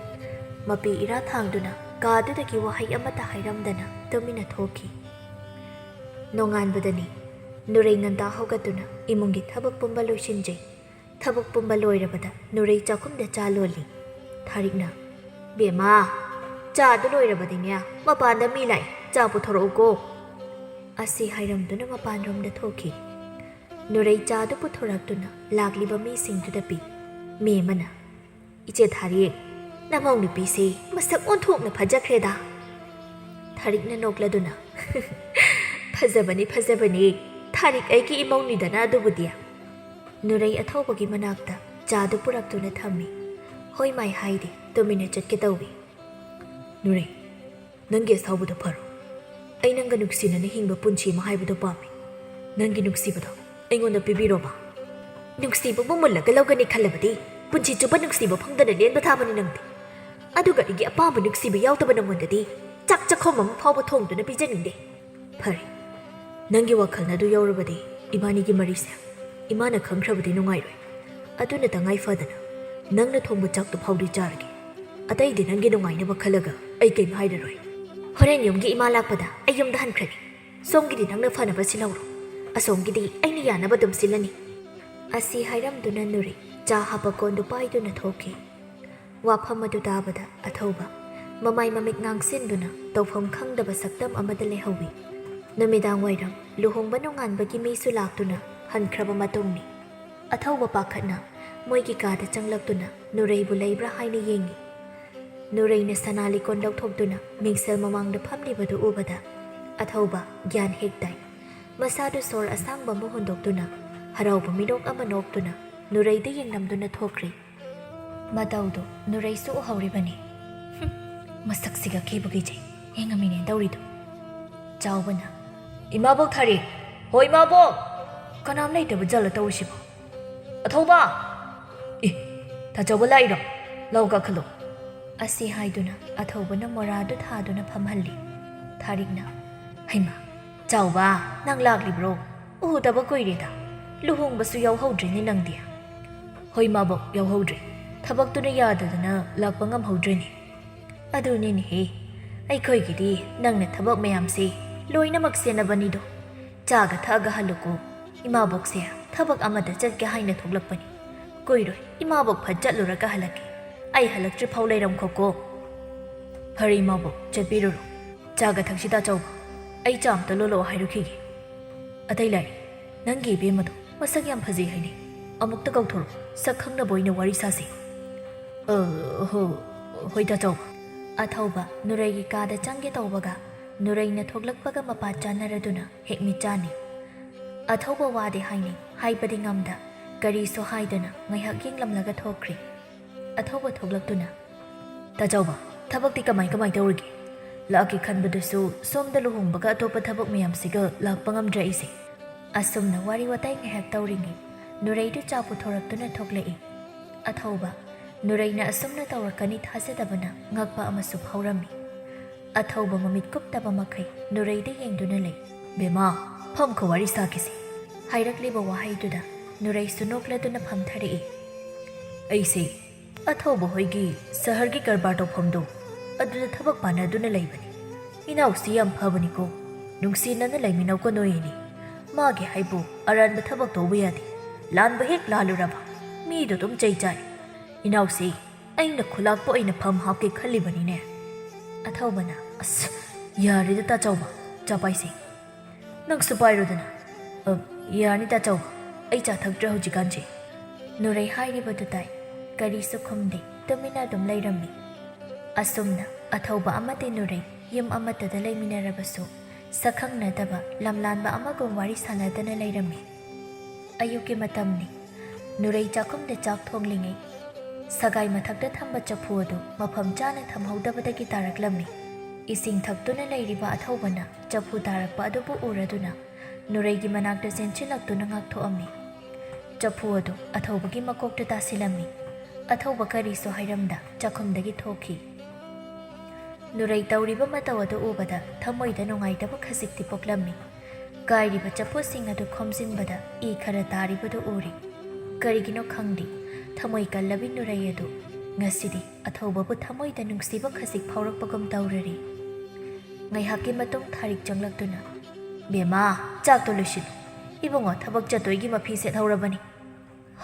ꯃꯄꯤ ꯏꯔꯥ ꯊꯥꯡꯗꯨꯅ ꯀꯥꯗꯨꯗꯒꯤ ꯋꯥꯍꯩ ꯑꯃꯠꯇ ꯍꯥꯏꯔꯝꯗꯅ ꯇꯨꯃꯤꯟꯅ ꯊꯣꯛꯈꯤ꯫ ꯅꯣꯡꯉꯥꯟꯕꯗꯅꯤ ꯅꯨꯔꯩ ꯉꯟꯇꯥ ꯍꯧꯒꯠꯇꯨꯅ ꯏꯃꯨꯡꯒꯤ ꯊꯕꯛ ꯄꯨꯝꯕ ꯂꯣꯏꯁꯤꯟꯖꯩ꯫ ꯊꯕꯛ ꯄꯨꯝꯕ ꯂꯣꯏꯔꯕꯗ ꯅꯨꯔꯩ ꯆꯥꯛꯈꯨꯝꯗ ꯆꯥ ꯂꯣꯜꯂꯤ꯫ ꯊꯥꯔꯤꯛꯅ, "ꯕꯦꯝꯃ, ꯆꯥꯗꯨ ꯂꯣꯏꯔꯕꯗꯤꯅꯦ, ꯃꯄꯥꯟꯗ ꯃꯤ ꯂꯥꯛꯏ, ꯆꯥ ꯄꯨꯊꯣꯔꯛꯎꯀꯣ" ꯑꯁꯤ ꯍꯥꯏꯔꯝꯗꯨꯅ ꯃꯄꯥꯟꯔꯣꯝꯗ ꯊꯣꯛꯈꯤ꯫ ꯅꯨꯔꯩ ꯆꯥꯗꯨ ꯄꯨꯊꯣꯔꯛꯇꯨꯅ ꯂꯥꯛꯂꯤꯕ ꯃꯤꯁꯤꯡꯗꯨꯗ ꯄꯤ꯫ ꯃꯤ ꯑꯃꯅ, "ꯏꯆꯦ ꯊꯥꯔꯤꯛ, ꯅꯃꯧ ꯅꯨꯄꯤꯁꯤ ꯃꯁꯛ ꯑꯣꯟꯊꯣꯛꯅ ꯐꯖꯈ꯭ꯔꯦꯗ꯫" ꯊꯥꯔꯤꯛꯅ ꯅꯣꯛꯂꯗꯨꯅ, "ꯐꯖꯕꯅꯤ, ꯐꯖꯕꯅꯤ꯫ ꯊꯥꯔꯤꯛ ꯑꯩꯒꯤ ꯏꯃꯧꯅꯤꯗꯅ ꯑꯗꯨꯕꯨꯗꯤ꯫" ꯅꯨꯔꯩ ꯑꯊꯧꯕꯒꯤ ꯃꯅꯥꯛꯇ ꯆꯥꯗꯨ ꯄꯨꯔꯛꯇꯨꯅ ꯊꯝꯃꯤ꯫ ꯍꯣꯏ ꯃꯥꯏ ꯍꯥꯏꯗꯦ, ꯇꯨꯃꯤꯟꯅ ꯆꯠꯀꯦ ꯇꯧꯏ꯫ "ꯅꯨꯔꯩ, ꯅꯪꯒꯤ ꯑꯁꯥꯎꯕꯗꯣ ꯐꯔꯣ꯫ ꯑꯩ ꯅꯪꯒ ꯅꯨꯡꯁꯤꯅꯅ ꯍꯤꯡꯕ ꯄꯨꯟꯁꯤ ꯑꯃ ꯍꯥꯏꯕꯗꯣ ꯄꯥꯝꯃꯤ꯫ ꯅꯪꯒꯤ ꯅꯨꯡꯁꯤꯕꯗꯣ ꯑꯩꯉꯣꯟꯗ ꯄꯤꯕꯤꯔꯣꯕ꯫" "ꯅꯨꯡꯁꯤꯕꯕꯨ ꯃꯨꯜꯂꯒ ꯂꯧꯒꯅꯤ ꯈꯜꯂꯕꯗꯤ ꯄꯨꯟꯁꯤ ꯆꯨꯞꯄ ꯅꯨꯡꯁꯤꯕ ꯐꯪꯗꯅ ꯂꯦꯟꯕ ꯊꯥꯕꯅꯤ ꯅꯪꯗꯤ꯫ ꯑꯗꯨꯒ ꯑꯩꯒꯤ ꯑꯄꯥꯝꯕ ꯅꯨꯡꯁꯤꯕ ꯌꯥꯎꯗꯕ ꯅꯪꯉꯣꯟꯗꯗꯤ ꯆꯥꯛ ꯆꯥꯛꯈꯣꯝ ꯑꯃ ꯐꯥꯎꯕ ꯊꯣꯡꯗꯨꯅ ꯄꯤꯖꯅꯤꯡꯗꯦ꯫" "ꯐꯔꯦ, ꯅꯪꯒꯤ ꯋꯥꯈꯜꯅ ꯑꯗꯨ ꯌꯧꯔꯕꯗꯤ ꯏꯕꯥꯅꯤꯒꯤ ꯃꯔꯤꯁꯦ ꯏꯃꯥꯅ ꯈꯪꯈ꯭ꯔꯕꯗꯤ ꯅꯨꯡꯉꯥꯏꯔꯣꯏ꯫ ꯑꯗꯨꯅ ꯇꯉꯥꯏ ꯐꯗꯅ ꯅꯪꯅ ꯊꯣꯡꯕ ꯆꯥꯛꯇꯨ ꯐꯥꯎꯗꯤ ꯆꯥꯔꯒꯦ꯫ ꯑꯇꯩꯗꯤ ꯅꯪꯒꯤ ꯅꯨꯡꯉꯥꯏꯅꯕ ꯈꯜꯂꯒ ꯑꯩ ꯀꯩꯝ ꯍꯥꯏꯔꯔꯣꯏ꯫ ꯍꯣꯔꯦꯟ ꯌꯨꯝꯒꯤ ꯏꯃꯥ ꯂꯥꯛꯄꯗ ꯑꯩ ꯌꯨꯝꯗ ꯍꯟꯈ꯭ꯔꯅꯤ꯫ ꯁꯣꯝꯒꯤꯗꯤ ꯅꯪꯅ ꯐꯅꯕ ꯁꯤꯜꯍꯧꯔꯣ꯫ ꯑꯁꯣꯝꯒꯤꯗꯤ ꯑꯩꯅ ꯌꯥꯅꯕ ꯑꯗꯨꯝ ꯁꯤꯜꯂꯅꯤ"꯫ ꯑꯁꯤ ꯍꯥꯏꯔꯝꯗꯨꯅ ꯅꯨꯔꯩ ꯆꯥ ꯍꯥꯞꯄ ꯀꯣꯟꯗꯨ ꯄꯥꯏꯗꯨꯅ ꯊꯣꯛꯈꯤ꯫ ꯋꯥꯐꯝ ꯑꯗꯨ ꯇꯥꯕꯗ ꯑꯊꯧꯕ ꯃꯃꯥꯏ ꯃꯃꯤꯠ ꯉꯥꯡꯁꯤꯟꯗꯨꯅ ꯇꯧꯐꯝ ꯈꯪꯗꯕ ꯁꯛꯇꯝ ꯑꯃꯗ ꯂꯩꯍꯧꯏ꯫ ꯅꯨꯃꯤꯗꯥꯡ ꯋꯥꯏꯔꯝ ꯂꯨꯍꯣꯡꯕ ꯅꯣꯡꯉꯥꯟꯕꯒꯤ ꯃꯤꯁꯨ ꯂꯥꯛꯇꯨꯅ ꯍꯟꯈ꯭ꯔꯕ ꯃꯇꯨꯡꯅꯤ꯫ ꯑꯊꯧꯕ ꯄꯥꯈꯠꯅ ꯃꯣꯏꯒꯤ ꯀꯥꯗ ꯆꯪꯂꯛꯇꯨꯅ ꯅꯨꯔꯩꯕꯨ ꯂꯩꯕ꯭ꯔꯥ ꯍꯥꯏꯅ ꯌꯦꯡꯏ꯫ ꯅꯨꯔꯩꯅ ꯁꯅꯥ ꯂꯤꯛꯀꯣꯟ ꯂꯧꯊꯣꯛꯇꯨꯅ ꯃꯤꯡꯁꯦꯜ ꯃꯃꯥꯡꯗ ꯐꯝꯂꯤꯕꯗꯨ ꯎꯕꯗ ꯑꯊꯧꯕ ꯒ꯭ꯌꯥꯟ ꯍꯦꯛ ꯇꯥꯏ꯫ ꯃꯁꯥꯗꯨ ꯁꯣꯔ ꯑꯁꯥꯡꯕ ꯑꯃ ꯍꯣꯟꯗꯣꯛꯇꯨꯅ ꯍꯔꯥꯎꯕ ꯃꯤꯅꯣꯛ ꯑꯃ ꯅꯣꯛꯇꯨꯅ ꯅꯨꯔꯩꯗ ꯌꯦꯡꯂꯝꯗꯨꯅ ꯊꯣꯛꯈ꯭ꯔꯦ꯫ ꯃꯇꯧꯗꯨ ꯅꯨꯔꯩꯁꯨ ꯎꯍꯧꯔꯤꯕꯅꯤ꯫ "ꯍꯨꯝ, ꯃꯁꯛꯁꯤꯒ ꯀꯤꯕꯨ ꯀꯤꯖꯩ, ꯌꯦꯡꯉꯝꯃꯤꯅꯦ ꯇꯧꯔꯤꯗꯨ"꯫ ꯆꯥꯎꯕꯅ, "ꯏꯃꯥꯕꯣꯛ ꯊꯥꯔꯤ, ꯍꯣ ꯏꯃꯥꯕꯣꯛ! ꯀꯅꯥꯝ ꯂꯩꯇꯕ ꯖꯥꯠꯂ ꯇꯧꯔꯤꯁꯤꯕꯣ? ꯑꯊꯧꯕ! ꯑꯦ, ꯇꯥꯆꯧꯕ ꯂꯥꯛꯏꯔꯣ? ꯂꯥꯎ ꯀꯥꯈꯠꯂꯣ"꯫ ꯑꯁꯤ ꯍꯥꯏꯗꯨꯅ ꯑꯊꯧꯕꯅ ꯃꯣꯔꯥꯗꯨ ꯊꯥꯗꯨꯅ ꯐꯝꯍꯜꯂꯤ꯫ ꯊꯥꯔꯤꯛꯅ, "ꯍꯩꯃꯥ, ꯆꯥꯎꯕ, ꯅꯪ ꯂꯥꯛꯂꯤꯕ꯭ꯔꯣ? ꯎꯗꯕ ꯀꯨꯏꯔꯦꯗ꯫ ꯂꯨꯍꯣꯡꯕꯁꯨ ꯌꯥꯎꯍꯧꯗ꯭ꯔꯦꯅꯦ ꯅꯪꯗꯤ"꯫ "ꯍꯣꯏ ꯃꯥꯕꯣꯛ, ꯌꯥꯎꯍꯧꯗ꯭ꯔꯦ꯫ ꯊꯕꯛꯇꯨꯅ ꯌꯥꯗꯗꯅ ꯂꯥꯛꯄ ꯉꯝꯍꯧꯗ꯭ꯔꯦꯅꯦ"꯫ "ꯑꯗꯨꯅꯤꯅꯦꯍꯦ, ꯑꯩꯈꯣꯏꯒꯤꯗꯤ ꯅꯪꯅ ꯊꯕꯛ ꯃꯌꯥꯝꯁꯦ ꯂꯣꯏꯅꯃꯛ ꯁꯦꯟꯅꯕꯅꯤꯗꯣ꯫ ꯆꯥꯒ ꯊꯛꯑꯒ ꯍꯜꯂꯨꯀꯣ꯫ ꯏꯃꯥꯕꯣꯛꯁꯦ ꯊꯕꯛ ꯑꯃꯗ ꯆꯠꯀꯦ ꯍꯥꯏꯅ ꯊꯣꯛꯂꯛꯄꯅꯤ꯫ ꯀꯨꯏꯔꯣꯏ, ꯏꯃꯥꯕꯣꯛ ꯐꯠ ꯆꯠꯂꯨꯔꯒ ꯍꯜꯂꯛꯀꯦ꯫ ꯑꯩ ꯍꯜꯂꯛꯇ꯭ꯔꯤꯐꯥꯎ ꯂꯩꯔꯝꯈꯣꯀꯣ"꯫ "ꯐꯔꯦ ꯏꯃꯥꯕꯣꯛ, ꯆꯠꯄꯤꯔꯨꯔꯣ꯫ ꯆꯥꯒ ꯊꯛꯁꯤ ꯇꯥꯆꯧꯕ꯫ ꯑꯩ ꯆꯥ ꯑꯝꯇ ꯂꯣꯜꯂꯛꯑꯣ ꯍꯥꯏꯔꯨꯈꯤꯒꯦ꯫ ꯑꯇꯩ ꯂꯥꯏꯔꯤ, ꯅꯪꯒꯤ ꯏꯕꯦꯝꯃꯗꯣ ꯃꯁꯛ ꯌꯥꯝ ꯐꯖꯩ ꯍꯥꯏꯅꯦ꯫ ꯑꯃꯨꯛꯇ ꯀꯧꯊꯣꯔꯛꯑꯣ, ꯁꯛ ꯈꯪꯅꯕ ꯑꯣꯏꯅ ꯋꯥꯔꯤ ꯁꯥꯁꯤ"꯫ "ꯑ, ꯍꯣ, ꯍꯣꯏ ꯇꯥꯆꯧꯕ"꯫ ꯑꯊꯧꯕ ꯅꯨꯔꯩꯒꯤ ꯀꯥꯗ ꯆꯪꯒꯦ ꯇꯧꯕꯒ ꯅꯨꯔꯩꯅ ꯊꯣꯛꯂꯛꯄꯒ ꯃꯄꯥ ꯆꯥꯅꯔꯗꯨꯅ ꯍꯦꯛ ꯃꯤꯠ ꯆꯥꯅꯤ꯫ ꯑꯊꯧꯕ ꯋꯥꯗꯤ ꯍꯥꯏꯅꯤꯡ ꯍꯥꯏꯕꯗꯤ ꯉꯝꯗ ꯀꯔꯤꯁꯨ ꯍꯥꯏꯗꯅ ꯉꯥꯏꯍꯥꯛ ꯌꯦꯡꯂꯝꯂꯒ ꯊꯣꯛꯈ꯭ꯔꯦ꯫ ꯑꯊꯧꯕ ꯊꯣꯛꯂꯛꯇꯨꯅ, "ꯇꯥꯆꯧꯕ, ꯊꯕꯛꯇꯤ ꯀꯃꯥꯏ ꯀꯃꯥꯏ ꯇꯧꯔꯤꯒꯦ? ꯂꯥꯛꯀꯦ ꯈꯟꯕꯗꯨꯁꯨ ꯁꯣꯝꯗ ꯂꯨꯍꯣꯡꯕꯒ ꯑꯇꯣꯞꯄ ꯊꯕꯛ ꯃꯌꯥꯝꯁꯤꯒ ꯂꯥꯛꯄ ꯉꯝꯗ꯭ꯔꯦ ꯑꯩꯁꯦ"꯫ ꯑꯁꯨꯝꯅ ꯋꯥꯔꯤ ꯋꯥꯇꯥꯏ ꯉꯥꯏꯍꯥꯛ ꯇꯧꯔꯤꯉꯩ ꯅꯨꯔꯩꯗꯨ ꯆꯥ ꯄꯨꯊꯣꯔꯛꯇꯨꯅ ꯊꯣꯛꯂꯛꯏ꯫ ꯑꯊꯧꯕ, ꯅꯨꯔꯩꯅ ꯑꯁꯨꯝꯅ ꯇꯧꯔꯛꯀꯅꯤ ꯊꯥꯖꯗꯕꯅ ꯉꯛꯄ ꯑꯃꯁꯨ ꯐꯥꯎꯔꯝꯃꯤ꯫ ꯑꯊꯧꯕ ꯃꯃꯤꯠ ꯀꯨꯞꯇꯕ ꯃꯈꯩ ꯅꯨꯔꯩꯗ ꯌꯦꯡꯗꯨꯅ ꯂꯩ꯫ "ꯕꯦꯃꯥ, ꯐꯝꯈꯣ, ꯋꯥꯔꯤ ꯁꯥꯈꯤꯁꯤ꯫" ꯍꯥꯏꯔꯛꯂꯤꯕ ꯋꯥꯍꯩꯗꯨꯗ ꯅꯨꯔꯩꯁꯨ ꯅꯣꯛꯂꯗꯨꯅ ꯐꯝꯊꯔꯛꯏ꯫ "ꯑꯩꯁꯦ ꯑꯊꯧꯕ ꯍꯣꯏꯒꯤ ꯁꯍꯔꯒꯤ ꯀꯔꯕꯥꯔ ꯇꯧꯐꯝꯗꯣ, ꯑꯗꯨꯗ ꯊꯕꯛ ꯄꯥꯟꯅꯗꯨꯅ ꯂꯩꯕꯅꯤ꯫ ꯏꯅꯥꯎꯁꯤ ꯌꯥꯝ ꯐꯕꯅꯤꯀꯣ, ꯅꯨꯡꯁꯤꯅꯅ ꯂꯩꯃꯤꯟꯅꯧꯀꯣ ꯅꯣꯏ ꯑꯅꯤ꯫ ꯃꯥꯒꯤ ꯍꯥꯏꯕꯨ ꯑꯔꯥꯟꯕ ꯊꯕꯛ ꯇꯧꯕ ꯌꯥꯗꯦ꯫ ꯂꯥꯟꯕ ꯍꯦꯛ ꯂꯥꯜꯂꯨꯔꯕ, ꯃꯤꯗꯣ ꯑꯗꯨꯝ ꯆꯩ ꯆꯥꯏ꯫ ꯏꯅꯥꯎꯁꯤ ꯑꯩꯅ ꯈꯨꯂꯥꯛꯄ ꯑꯣꯏꯅ ꯐꯝ ꯍꯥꯞꯀꯦ ꯈꯜꯂꯤꯕꯅꯤꯅꯦ꯫" ꯑꯊꯧꯕꯅ, "ꯑꯁ, ꯌꯥꯔꯦꯗ ꯇꯥꯆꯧꯕ, ꯆꯥ ꯄꯥꯏꯁꯦ꯫" "ꯅꯪꯁꯨ ꯄꯥꯏꯔꯣꯗꯅ꯫" "ꯑ, ꯌꯥꯅꯤ ꯇꯥꯆꯧꯕ, ꯑꯩ ꯆꯥ ꯊꯛꯇ꯭ꯔꯦ ꯍꯧꯖꯤꯛꯀꯥꯟꯁꯦ꯫" ꯅꯨꯔꯩ ꯍꯥꯏꯔꯤꯕꯗꯨ ꯇꯥꯏ꯫ ꯀꯔꯤꯁꯨ ꯈꯨꯝꯗꯦ, ꯇꯨꯃꯤꯟꯅ ꯑꯗꯨꯝ ꯂꯩꯔꯝꯃꯤ꯫ ꯑꯁꯨꯝꯅ ꯑꯊꯧꯕ ꯑꯃꯗꯤ ꯅꯨꯔꯩ ꯌꯨꯝ ꯑꯃꯠꯇꯗ ꯂꯩꯃꯤꯟꯅꯔꯕꯁꯨ, ꯁꯛꯈꯪꯅꯗꯕ ꯂꯝꯂꯥꯟꯕ ꯑꯃꯒꯨꯝ ꯋꯥꯔꯤ ꯁꯥꯟꯅꯗꯅ ꯂꯩꯔꯝꯃꯤ꯫ ꯑꯌꯨꯛꯀꯤ ꯃꯇꯝꯅꯤ꯫ ꯅꯨꯔꯩ ꯆꯥꯛꯈꯨꯝꯗ ꯆꯥꯛ ꯊꯣꯡꯂꯤꯉꯩ, ꯁꯒꯥꯏ ꯃꯊꯛꯇ ꯊꯝꯕ ꯆꯐꯨ ꯑꯗꯨ ꯃꯐꯝ ꯆꯥꯅ ꯊꯝꯍꯧꯗꯕꯗꯒꯤ ꯇꯥꯔꯛꯂꯝꯃꯤ꯫ ꯏꯁꯤꯡ ꯊꯛꯇꯨꯅ ꯂꯩꯔꯤꯕ ꯑꯊꯧꯕꯅ ꯆꯐꯨ ꯇꯥꯔꯛꯄ ꯑꯗꯨꯕꯨ ꯎꯔꯗꯨꯅ ꯅꯨꯔꯩꯒꯤ ꯃꯅꯥꯛꯇ ꯆꯦꯟꯁꯤꯜꯂꯛꯇꯨꯅ ꯉꯥꯛꯊꯣꯛꯑꯝꯃꯤ꯫ ꯆꯐꯨ ꯑꯗꯨ ꯑꯊꯧꯕꯒꯤ ꯃꯀꯣꯛꯇ ꯇꯥꯁꯤꯜꯂꯝꯃꯤ꯫ ꯑꯊꯧꯕ ꯀꯔꯤꯁꯨ ꯍꯥꯏꯔꯝꯗ ꯆꯥꯛꯈꯨꯝꯗꯒꯤ ꯊꯣꯛꯈꯤ꯫ ꯅꯨꯔꯩ ꯇꯧꯔꯤꯕ ꯃꯇꯧ ꯑꯗꯨ ꯎꯕꯗ ꯊꯃꯣꯏꯗ ꯅꯨꯡꯉꯥꯏꯇꯕ ꯈꯖꯤꯛꯇꯤ ꯄꯣꯛꯂꯝꯃꯤ꯫ ꯀꯥꯏꯔꯤꯕ ꯆꯐꯨꯁꯤꯡ ꯑꯗꯨ ꯈꯣꯝꯖꯤꯟꯕꯗ ꯏ ꯈꯔ ꯇꯥꯔꯤꯕꯗꯨ ꯎꯔꯤ꯫ ꯀꯔꯤꯒꯤꯅꯣ ꯈꯪꯗꯦ, ꯊꯃꯣꯏ ꯀꯜꯂꯕꯤ ꯅꯨꯔꯩ ꯑꯗꯨ ꯉꯁꯤꯗꯤ ꯑꯊꯧꯕꯕꯨ ꯊꯃꯣꯏꯗ ꯅꯨꯡꯁꯤꯕ ꯈꯖꯤꯛ ꯐꯥꯎꯔꯛꯄꯒꯨꯝ ꯇꯧꯔꯔꯤ꯫ ꯉꯥꯏꯍꯥꯛꯀꯤ ꯃꯇꯨꯡ ꯊꯥꯔꯤꯛ ꯆꯪꯂꯛꯇꯨꯅ, "ꯕꯦꯝꯃ, ꯆꯥꯛꯇꯣ ꯂꯣꯏꯁꯤꯜꯂꯨ꯫ ꯏꯕꯨꯡꯉꯣ ꯊꯕꯛ ꯆꯠꯇꯣꯏꯒꯤ ꯃꯐꯤ ꯁꯦꯠꯍꯧꯔꯕꯅꯤ꯫"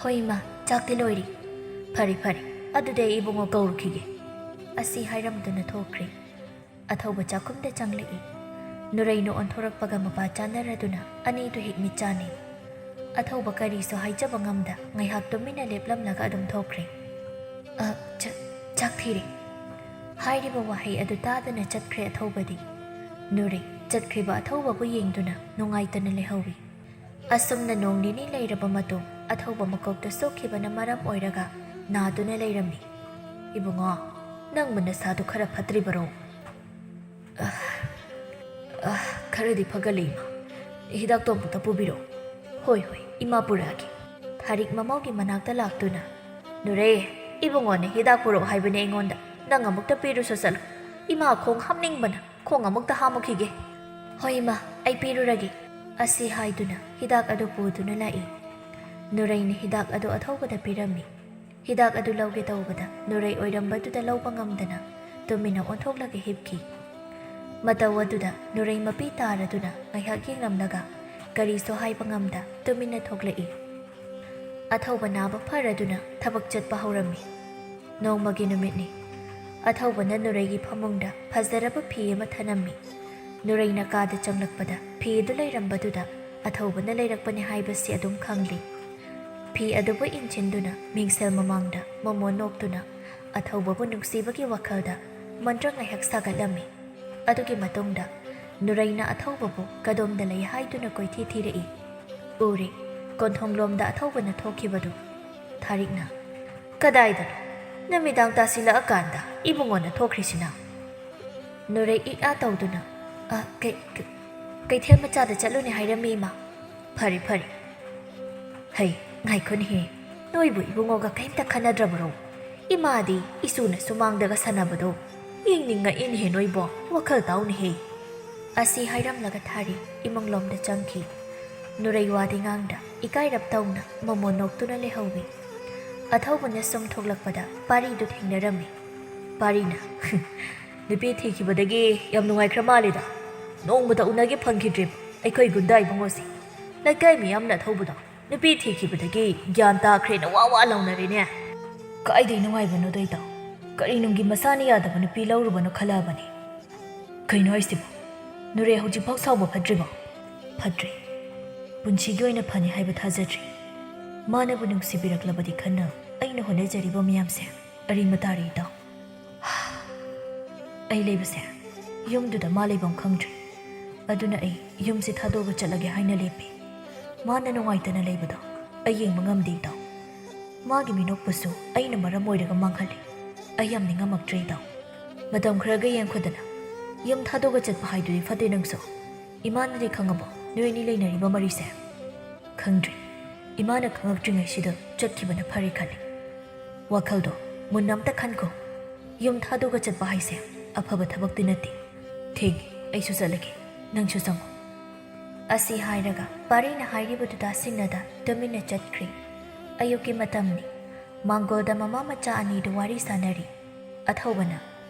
"ꯍꯣꯏ ꯏꯃꯥ, ꯆꯥꯛꯇꯤ ꯂꯣꯏꯔꯦ꯫" "ꯐꯔꯦ, ꯐꯔꯦ, ꯑꯗꯨꯗꯤ ꯑꯩ ꯏꯕꯨꯡꯉꯣ ꯀꯧꯔꯨꯈꯤꯒꯦ꯫" ꯑꯁꯤ ꯍꯥꯏꯔꯝꯗꯨꯅ ꯊꯣꯛꯈ꯭ꯔꯦ꯫ ꯑꯊꯧꯕ ꯆꯥꯛꯈꯨꯝꯗ ꯆꯪꯂꯛꯏ꯫ ꯅꯨꯔꯩꯅ ꯑꯣꯟꯊꯣꯔꯛꯄꯒ ꯃꯄꯥ ꯆꯥꯅꯔꯗꯨꯅ ꯑꯅꯤꯗꯨ ꯍꯦꯛ ꯃꯤꯠ ꯆꯥꯅꯩ꯫ ꯑꯊꯧꯕ ꯀꯔꯤꯁꯨ ꯍꯥꯏꯖꯕ ꯉꯝꯗ ꯉꯥꯏꯍꯥꯛ ꯇꯨꯃꯤꯟꯅ ꯂꯦꯞꯂꯝꯂꯒ ꯑꯗꯨꯝ ꯊꯣꯛꯈ꯭ꯔꯦ꯫ "ꯑ, ꯆ-, ꯆꯥꯛ ꯊꯤꯔꯦ꯫" ꯍꯥꯏꯔꯤꯕ ꯋꯥꯍꯩ ꯑꯗꯨ ꯇꯥꯗꯅ ꯆꯠꯈ꯭ꯔꯦ ꯑꯊꯧꯕꯗꯤ꯫ ꯅꯨꯔꯩ ꯆꯠꯈ꯭ꯔꯤꯕ ꯑꯊꯧꯕꯕꯨ ꯌꯦꯡꯗꯨꯅ ꯅꯨꯡꯉꯥꯏꯇꯅ ꯂꯩꯍꯧꯏ꯫ ꯑꯁꯨꯝꯅ ꯅꯣꯡ ꯅꯤꯅꯤ ꯂꯩꯔꯕ ꯃꯇꯨꯡ, ꯑꯊꯧꯕ ꯃꯀꯣꯛꯇ ꯁꯣꯛꯈꯤꯕꯅ ꯃꯔꯝ ꯑꯣꯏꯔꯒ ꯅꯥꯗꯨꯅ ꯂꯩꯔꯝꯃꯤ꯫ "ꯏꯕꯨꯡꯉꯣ, ꯅꯪꯕꯨ ꯅꯁꯥꯗꯨ ꯈꯔ ꯐꯠꯇ꯭ꯔꯤꯕꯔꯣ?" "ꯑ, ꯑ, ꯈꯔꯗꯤ ꯐꯒꯠꯂꯦ, ꯏꯃꯥ꯫ ꯍꯤꯗꯥꯛꯇꯣ ꯑꯃꯨꯛꯇ ꯄꯨꯕꯤꯔꯛꯑꯣ꯫" "ꯍꯣꯏ, ꯍꯣꯏ, ꯏꯃꯥ ꯄꯨꯔꯛꯑꯒꯦ꯫" ꯊꯥꯔꯤꯛ ꯃꯃꯧꯒꯤ ꯃꯅꯥꯛꯇ ꯂꯥꯛꯇꯨꯅ, "ꯅꯨꯔꯩ, ꯏꯕꯨꯡꯉꯣꯅ ꯍꯤꯗꯥꯛ ꯄꯨꯔꯛꯑꯣ ꯍꯥꯏꯕꯅꯦ ꯑꯩꯉꯣꯟꯗ꯫ ꯅꯪ ꯑꯃꯨꯛꯇ ꯄꯤꯔꯨꯁꯣ ꯆꯠꯂꯨ꯫" "ꯏꯃꯥ, ꯈꯣꯡ ꯍꯥꯝꯅꯤꯡꯕꯅ ꯈꯣꯡ ꯑꯃꯨꯛꯇ ꯍꯥꯝꯃꯨꯈꯤꯒꯦ꯫" "ꯍꯣꯏ ꯏꯃꯥ, ꯑꯩ ꯄꯤꯔꯨꯔꯒꯦ꯫" ꯑꯁꯤ ꯍꯥꯏꯗꯨꯅ ꯍꯤꯗꯥꯛ ꯑꯗꯨ ꯄꯨꯗꯨꯅ ꯂꯥꯛꯏ꯫ ꯅꯨꯔꯩꯅ ꯍꯤꯗꯥꯛ ꯑꯗꯨ ꯑꯊꯧꯕꯗ ꯄꯤꯔꯝꯃꯤ꯫ ꯍꯤꯗꯥꯛ ꯑꯗꯨ ꯂꯧꯒꯦ ꯇꯧꯕꯗ ꯅꯨꯔꯩ ꯑꯣꯏꯔꯝꯕꯗꯨꯗ ꯂꯧꯕ ꯉꯝꯗꯅ ꯇꯨꯃꯤꯟꯅ ꯑꯣꯟꯊꯣꯛꯂꯒ ꯍꯤꯞꯈꯤ꯫ ꯃꯇꯧ ꯑꯗꯨꯗ ꯅꯨꯔꯩ ꯃꯄꯤ ꯇꯥꯔꯗꯨꯅ ꯉꯥꯏꯍꯥꯛ ꯌꯦꯡꯂꯝꯂꯒ ꯀꯔꯤꯁꯨ ꯍꯥꯏꯕ ꯉꯝꯗ ꯇꯨꯃꯤꯟꯅ ꯊꯣꯛꯂꯛꯏ꯫ ꯑꯊꯧꯕ ꯅꯥꯕ ꯐꯔꯗꯨꯅ ꯊꯕꯛ ꯆꯠꯄ ꯍꯧꯔꯝꯃꯤ꯫ ꯅꯣꯡꯃꯒꯤ ꯅꯨꯃꯤꯠꯅꯤ꯫ ꯑꯊꯧꯕꯅ ꯅꯨꯔꯩꯒꯤ ꯐꯃꯨꯡꯗ ꯐꯖꯔꯕ ꯐꯤ ꯑꯃ ꯊꯅꯝꯃꯤ꯫ ꯅꯨꯔꯩꯅ ꯀꯥꯗ ꯆꯪꯂꯛꯄꯗ ꯐꯤ ꯑꯗꯨ ꯂꯩꯔꯝꯕꯗꯨꯗ ꯑꯊꯧꯕꯅ ꯂꯩꯔꯛꯄꯅꯤ ꯍꯥꯏꯕꯁꯤ ꯑꯗꯨꯝ ꯈꯪꯂꯤ꯫ ꯐꯤ ꯑꯗꯨꯕꯨ ꯏꯟꯁꯤꯟꯗꯨꯅ ꯃꯤꯡꯁꯦꯜ ꯃꯃꯥꯡꯗ ꯃꯣꯃꯣꯟ ꯅꯣꯛꯇꯨꯅ ꯑꯊꯧꯕꯕꯨ ꯅꯨꯡꯁꯤꯕꯒꯤ ꯋꯥꯈꯜꯗ ꯃꯟꯇ꯭ꯔ ꯉꯥꯏꯍꯥꯛ ꯁꯥꯒꯠꯂꯝꯃꯤ꯫ ꯑꯗꯨꯒꯤ ꯃꯇꯨꯡꯗ ꯅꯨꯔꯩꯅ ꯑꯊꯧꯕꯕꯨ ꯀꯗꯣꯝꯗ ꯂꯩ ꯍꯥꯏꯗꯨꯅ ꯀꯣꯏꯊꯤ ꯊꯤꯔꯛꯏ꯫ ꯎꯔꯦ, ꯀꯣꯟꯊꯣꯡꯂꯣꯝꯗ ꯑꯊꯧꯕꯅ ꯊꯣꯛꯈꯤꯕꯗꯨ꯫ ꯊꯥꯔꯤꯛꯅ, "ꯀꯗꯥꯏꯗꯅꯣ? ꯅꯨꯃꯤꯗꯥꯡ ꯇꯥꯁꯤꯜꯂꯛꯑꯀꯥꯟꯗ ꯏꯕꯨꯡꯉꯣꯅ ꯊꯣꯛꯈ꯭ꯔꯤꯁꯤꯅ?" ꯅꯨꯔꯩ ꯏꯛ ꯑꯥ ꯇꯧꯗꯨꯅ, "ꯑ, ꯀꯩ-, ꯀꯩ-, ꯀꯩꯊꯦꯜ ꯃꯆꯥꯗ ꯆꯠꯂꯨꯅꯦ ꯍꯥꯏꯔꯝꯃꯤ, ꯏꯃꯥ꯫" "ꯐꯔꯦ, ꯐꯔꯦ꯫" "ꯍꯩ, ꯉꯥꯏꯈꯣꯅꯦꯍꯦ, ꯅꯣꯏꯕꯨ ꯏꯕꯨꯡꯉꯣꯒ ꯀꯩꯝꯇ ꯈꯟꯅꯗ꯭ꯔꯕꯔꯣ? ꯏꯃꯥꯗꯤ ꯏꯁꯨꯅ ꯁꯨꯃꯥꯡꯗꯒ ꯁꯥꯟꯅꯕꯗꯣ ꯌꯦꯡꯅꯤꯡꯉꯛꯏꯅꯦꯍꯦ ꯅꯣꯏꯕꯣ, ꯋꯥꯈꯜ ꯇꯥꯎꯅꯦꯍꯦ꯫" ꯑꯁꯤ ꯍꯥꯏꯔꯝꯂꯒ ꯊꯥꯔꯤ ꯏꯃꯨꯡꯂꯣꯝꯗ ꯆꯪꯈꯤ꯫ ꯅꯨꯔꯩ ꯋꯥꯗꯤ ꯉꯥꯡꯗ ꯏꯀꯥꯏꯔꯞ ꯇꯧꯅ ꯃꯣꯃꯣꯟ ꯅꯣꯛꯇꯨꯅ ꯂꯩꯍꯧꯏ꯫ ꯑꯊꯧꯕꯅ ꯁꯨꯝ ꯊꯣꯛꯂꯛꯄꯗ ꯄꯥꯔꯤꯗꯨ ꯊꯦꯡꯅꯔꯝꯃꯤ꯫ ꯄꯥꯔꯤꯅ, "ꯅꯨꯄꯤ ꯊꯤꯈꯤꯕꯗꯒꯤ ꯌꯥꯝ ꯅꯨꯡꯉꯥꯏꯈ꯭ꯔ ꯃꯥꯜꯂꯦꯗ꯫ ꯅꯣꯡꯃꯇ ꯎꯅꯒꯦ ꯐꯪꯈꯤꯗ꯭ꯔꯦꯕ ꯑꯩꯈꯣꯏ ꯒꯨꯟꯗꯥ ꯏꯕꯨꯡꯉꯣꯁꯦ꯫ ꯂꯩꯀꯥꯏ ꯃꯤꯌꯥꯝꯅ ꯑꯊꯧꯕꯗꯣ ꯅꯨꯄꯤ ꯊꯤꯈꯤꯕꯗꯒꯤ ꯒ꯭ꯌꯥꯟ ꯇꯥꯈ꯭ꯔꯦꯅ ꯋꯥ ꯋꯥ ꯂꯥꯎꯅꯔꯦꯅꯦ꯫" "ꯀꯥꯏꯗꯩ ꯅꯨꯡꯉꯥꯏꯕꯅꯣꯗ ꯏꯇꯥꯎ, ꯀꯔꯤ ꯅꯨꯡꯒꯤ ꯃꯁꯥꯅ ꯌꯥꯗꯕ ꯅꯨꯄꯤ ꯂꯧꯔꯨꯕꯅꯣ ꯈꯜꯂꯛꯑꯕꯅꯤ꯫" "ꯀꯩꯅꯣ ꯍꯥꯏꯁꯤꯕꯣ? ꯅꯨꯔꯩ ꯍꯧꯖꯤꯛꯐꯥꯎ ꯁꯥꯎꯕ ꯐꯠꯇ꯭ꯔꯤꯕꯣ?" "ꯐꯠꯇ꯭ꯔꯤ꯫ ꯄꯨꯟꯁꯤꯒꯤ ꯑꯣꯏꯅ ꯐꯅꯤ ꯍꯥꯏꯕ ꯊꯥꯖꯗ꯭ꯔꯤ꯫ ꯃꯥꯅꯕꯨ ꯅꯨꯡꯁꯤꯕꯤꯔꯛꯂꯕꯗꯤ ꯈꯟꯅ ꯑꯩꯅ ꯍꯣꯠꯅꯖꯔꯤꯕ ꯃꯌꯥꯝꯁꯦ ꯑꯔꯦꯝꯕ ꯇꯥꯔꯦ ꯏꯇꯥꯎ꯫ ꯑꯩ ꯂꯩꯕꯁꯦ ꯌꯨꯝꯗꯨꯗ ꯃꯥ ꯂꯩꯐꯝ ꯈꯪꯗ꯭ꯔꯦ꯫ ꯑꯗꯨꯅ ꯑꯩ ꯌꯨꯝꯁꯦ ꯊꯥꯗꯣꯛꯑꯒ ꯆꯠꯂꯒꯦ ꯍꯥꯏꯅ ꯂꯦꯞꯄꯤ꯫ ꯃꯥꯅ ꯅꯨꯡꯉꯥꯏꯇꯅ ꯂꯩꯕꯗꯣ ꯑꯩ ꯌꯦꯡꯕ ꯉꯝꯗꯦ ꯏꯇꯥꯎ꯫ ꯃꯥꯒꯤ ꯃꯤꯅꯣꯛꯄꯁꯨ ꯑꯩꯅ ꯃꯔꯝ ꯑꯣꯏꯔꯒ ꯃꯥꯡꯍꯜꯂꯤ꯫ ꯑꯩ ꯌꯥꯝ ꯅꯤꯡꯉꯝꯃꯛꯇ꯭ꯔꯦ ꯏꯇꯥꯎ꯫ ꯃꯇꯝ ꯈꯔꯒ ꯌꯦꯡꯈꯣꯗꯅ ꯌꯨꯝ ꯊꯥꯗꯣꯛꯑꯒ ꯆꯠꯄ ꯍꯥꯏꯗꯨꯗꯤ ꯐꯠꯇꯦ ꯅꯪꯁꯨ꯫ ꯏꯃꯥꯅꯗꯤ ꯈꯪꯉꯕꯣ ꯅꯣꯏ ꯑꯅꯤ ꯂꯩꯅꯔꯤꯕ ꯃꯔꯤꯁꯦ?" "ꯈꯪꯗ꯭ꯔꯤ꯫ ꯏꯃꯥꯅ ꯈꯪꯉꯛꯇ꯭ꯔꯤꯉꯩꯁꯤꯗ ꯆꯠꯈꯤꯕꯅ ꯐꯔꯦ ꯈꯜꯂꯤ꯫ ꯋꯥꯈꯜꯗꯣ ꯃꯨꯟꯅ ꯑꯝꯇ ꯈꯟꯈꯣ꯫ ꯌꯨꯝ ꯊꯥꯗꯣꯛꯑꯒ ꯆꯠꯄ ꯍꯥꯏꯁꯦ ꯑꯐꯕ ꯊꯕꯛꯇꯤ ꯅꯠꯇꯦ꯫ ꯊꯦꯡꯉꯦ, ꯑꯩꯁꯨ ꯆꯠꯂꯒꯦ, ꯅꯪꯁꯨ ꯆꯪꯉꯣ꯫ ꯑꯁꯤ ꯍꯥꯏꯔꯒ ꯄꯥꯔꯤꯅ ꯍꯥꯏꯔꯤꯕꯗꯨ ꯇꯥꯁꯤꯟꯅꯗ ꯇꯨꯃꯤꯟꯅ ꯆꯠꯈ꯭ꯔꯦ꯫ ꯑꯌꯨꯛꯀꯤ ꯃꯇꯝꯅꯤ꯫ ꯃꯥꯡꯒꯣꯜꯗ ꯃꯃꯥ ꯃꯆꯥ ꯑꯅꯤꯗꯨ ꯋꯥꯔꯤ ꯁꯥꯟꯅꯔꯤ꯫ ꯑꯊꯧꯕꯅ,